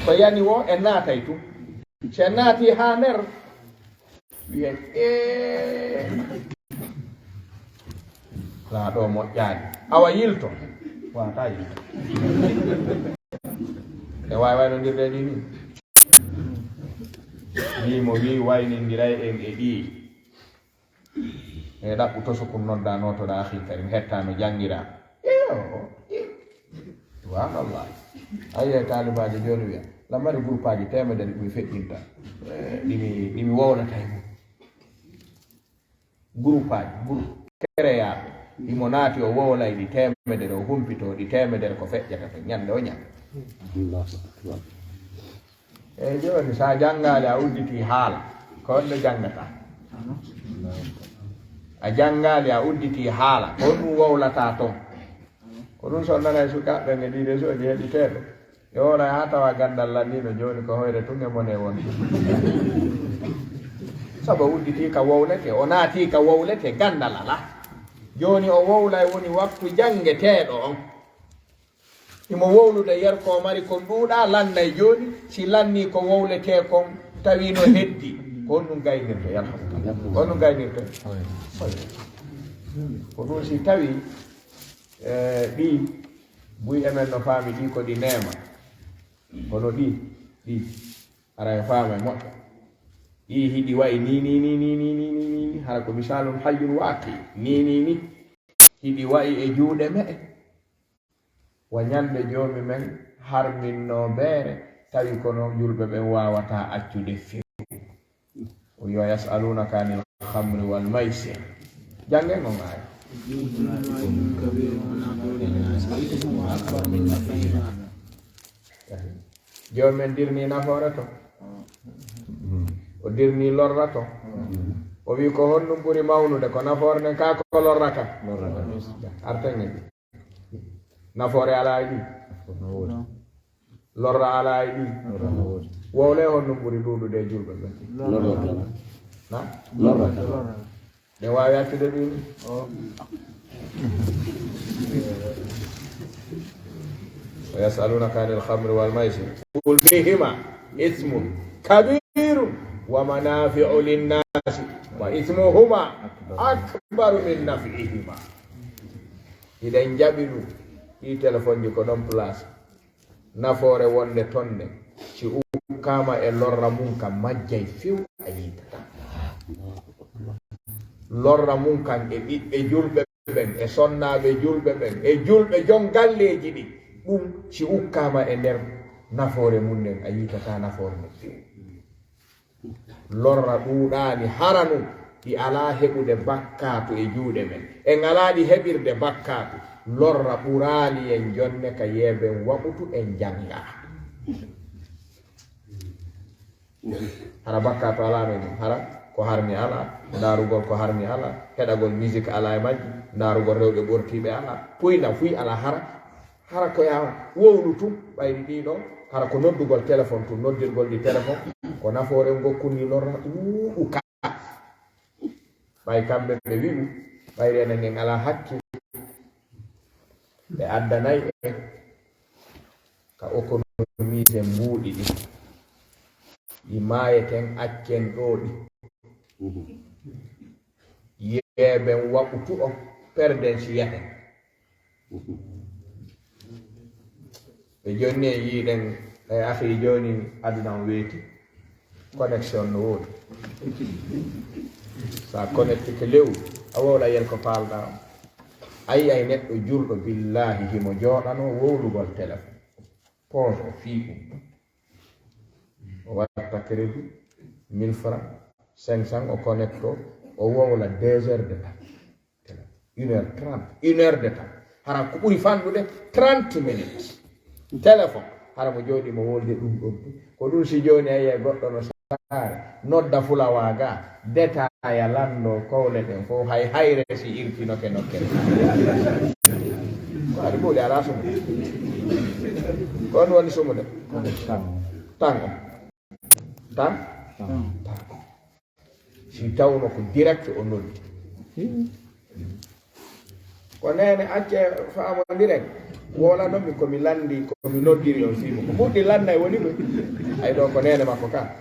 Ko yani woo, en naatay tun. Si en naatii haa nder, wiyen, "Ee, laa ɗoo moƴƴaali." Awa yilto. Waawataa yilto. E waay waynondirde ɗi nii. Nii mo wii waynindiray en e ɗii. E ɗaɓɓu to sukun nodda nootoɗa akhi karim, hetta no janngira. Iyo, iyo. Subhanallah. Ayi e taalibaajo jooni wiya, "La mari groupe aji teemedere ɗum feƴƴinta." Eh, ɗi mi, ɗi mi wowlata e mum. Groupe aji, groupe. Kereyaaɓe. Imo naati o wowlay ɗi teemedere, o humpito ɗi teemedere ko feƴƴata to ñande o ñande. Allahu akbar. Eyi, jooni, so a janngaali, a udditii haala, ko honno janngataa? A janngaali, a udditii haala, ko honɗum wowlataa ton? Ko ɗum so nanay sukaaɓe ɓen e ɗii réseau ji heɗiteeɓe, ɓe wowlay haa tawa ganndal lanndii no jooni ko hoyre tun e mone wonde. Sabu o udditii ka wowletee, o naatii ka wowletee, ganndal alaa. Jooni o wowlay woni waktu janngeteeɗo on. Imo wowlude yer ko mari kon ɗuuɗaa, lannay jooni, si lannii ko wowletee kon, tawi no heddi, ko honɗum gaynirte? Yalhamukallah. Ko honɗum gaynirte? Ko ɗum si tawi, eh, ɗi buy emen no faami ɗi ko ɗi neema. Kono ɗi, ɗi, ara e faama e moƴƴa. Ɗi hiɗi wa'i ni, ni, ni, hara ko misaalun hayyun waaqi. Ni, ni, ni. Hiɗi wa'i e juuɗe me'e. Wa ñande Joomi men harminnoo beere, tawi kono julɓe ɓen waawataa accude few. O wi'i, "Wa yas'alunaka anil khamri wal maysir." Janngen on aaya. Joomi men dirnii nafoore to. O dirnii lorra to. O wi'i, "Ko honɗum ɓuri mawnude? Ko nafoore nden kaa ko lorra kan?" Arten e ɗi. Nafoore alaa e ɗi. Lorra alaa e ɗi. Wowle honɗum ɓuri ɗuuɗude e julɓe ɓen? Lorra. Na? Lorra. Ɗen waawi accude ɗum? ويسألونك عن الخمر والميسر قل فيهما إثم كبير ومنافع للناس وإثمهما أكبر من نفعهما. Hiɗen jaɓi ɗum, ɗii telefonji ko ɗon place. Nafoore wonde ton nden, si ukkaama e lorra mun kan, majjay few a yiitataa. Lorra mun kan e ɓiɓɓe julɓe ɓen, e sonnaaɓe julɓe ɓen, e julɓe jon galleeji ɗin, ɗum si ukkaama e nder nafoore mun nden, a yiitataa nafoore nden few. Lorra ɗuuɗaani hara nun ɗi alaa heɓude bakkaatu e juuɗe men. En alaa ɗi heɓirde bakkaatu. Lorra ɓuraani en jonne ka yeeɓen waɓutu en janngaa. Hara bakkaatu alaa men ɗum. Hara ko harmi alaa, ndaarugol ko harmi alaa, heɗagol musique alaa e majji, ndaarugol rewɓe ɓortiiɓe alaa, puy na fuy alaa hara. Hara ko yaa wowlu tun, ɓayri ɗii ɗoo, hara ko noddugol téléphone tun, noddirgol ɗi téléphone, ko nafoore ngokkun ni lorra ɗuuɗu ka. Ɓay kamɓe ɓe wi'u, ɓayri enen en alaa hakkil, ɓe addanay en ka économie mbuuɗi ɗi. Ɗi maayeten, accen ɗoo ɗi. Yeeɓen waɓutu on, perden si yahen. Ɓe jonni en yiiɗen, e akhi, jooni aduna on weeti. Connexion no woodi. Sa connectike lewru, a wowla yen ko paalɗaa on. A yi'ay neɗɗo julɗo, billaahi, himo jooɗanoo wowlugol téléphone. Poche o fii ɗum. O watta crédit, mille francs, cinq cents, o connecto, o wowla deux heures de temps. une heure trente, une heure de temps. Hara ko ɓuri fanɗude trente minutes. Téléphone, hara mo jooɗi mo wolde ɗum ɗon. Ko ɗum si jooni a yi'ay goɗɗo no saare, nodda fulawa ga, détail a lanndo kowle ɗen fof, hay hayre si irtinoke nokkel. Ko ari ɓooli alaa sumu. Ko on woni sumude. Tan on. Tan? Tan. Si tawno ko direct o noddi. Ko neene acce faamondiren. Wowlanomi ko mi lanndi, ko mi noddiri on fii mo. Ko ɓurɗi lannay woni ɗum. Ay ɗo ko neene makko ka.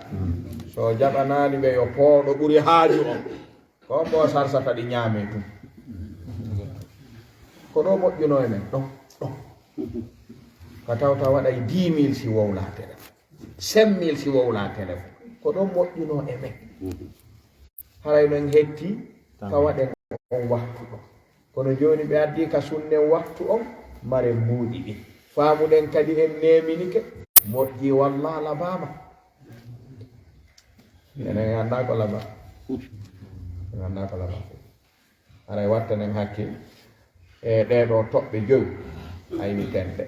So jaɓanaali ɓe yo pooɗo ɓuri haaju on. Ko on mbo sarsata ɗi ñaame tun. Ko ɗo moƴƴuno e men. Ɗo, ɗo. Ka tawta waɗay dix mille si wowlaa téléphone. Cinq mille si wowlaa téléphone. Ko ɗon moƴƴuno e men. Haray no en hetti ka waɗen on waxtu ɗon. Kono jooni ɓe addi ka sunnen waxtu on, maren mbuuɗi ɗin. Faamuɗen kadi en neeminike, moƴƴi walla labaama. Enen en anndaa ko labaa. En anndaa ko labaa. Haray wattanen hakkil e ɗee ɗoo toɓɓe joy, ayni tenɗe.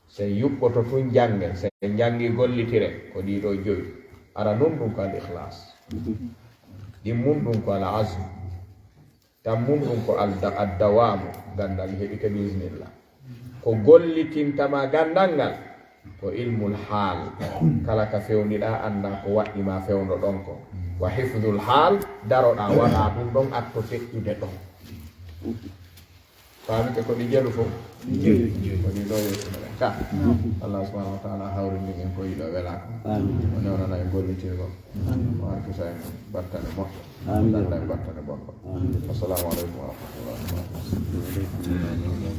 Sey yuɓɓoto tun janngen, sey njanngi gollitiren ko ɗii ɗoo joy. Ara nun ɗun ko al ikhlas. Ɗin mun ɗun ko al azm. Tan mun ɗun ko al da-, ad dawamu, ganndal heɓike bismillah. Ko gollitinta ma ganndal ngal, ko ilmul haal. Kala ka fewndiɗaa, anndaa ko waɗɗi ma fewndo ɗon ko. Wa hifdul haal, daroɗaa waɗaa ɗun ɗon, atto feƴƴude ɗon. Faamike ko ɗi jelu fof? Jelu. Ko ɗi ɗo yeeso meɗen ka. Allah subhanahu wa ta'ala hawrindin en ko yiɗo wela ko. Amin. O newnana en gollitirgol. O arkisa en battane moƴƴo. Amin. Danda en battane bonɗo. Amin. Assalamu alaikum wa rahmatullahi wa barakatuh.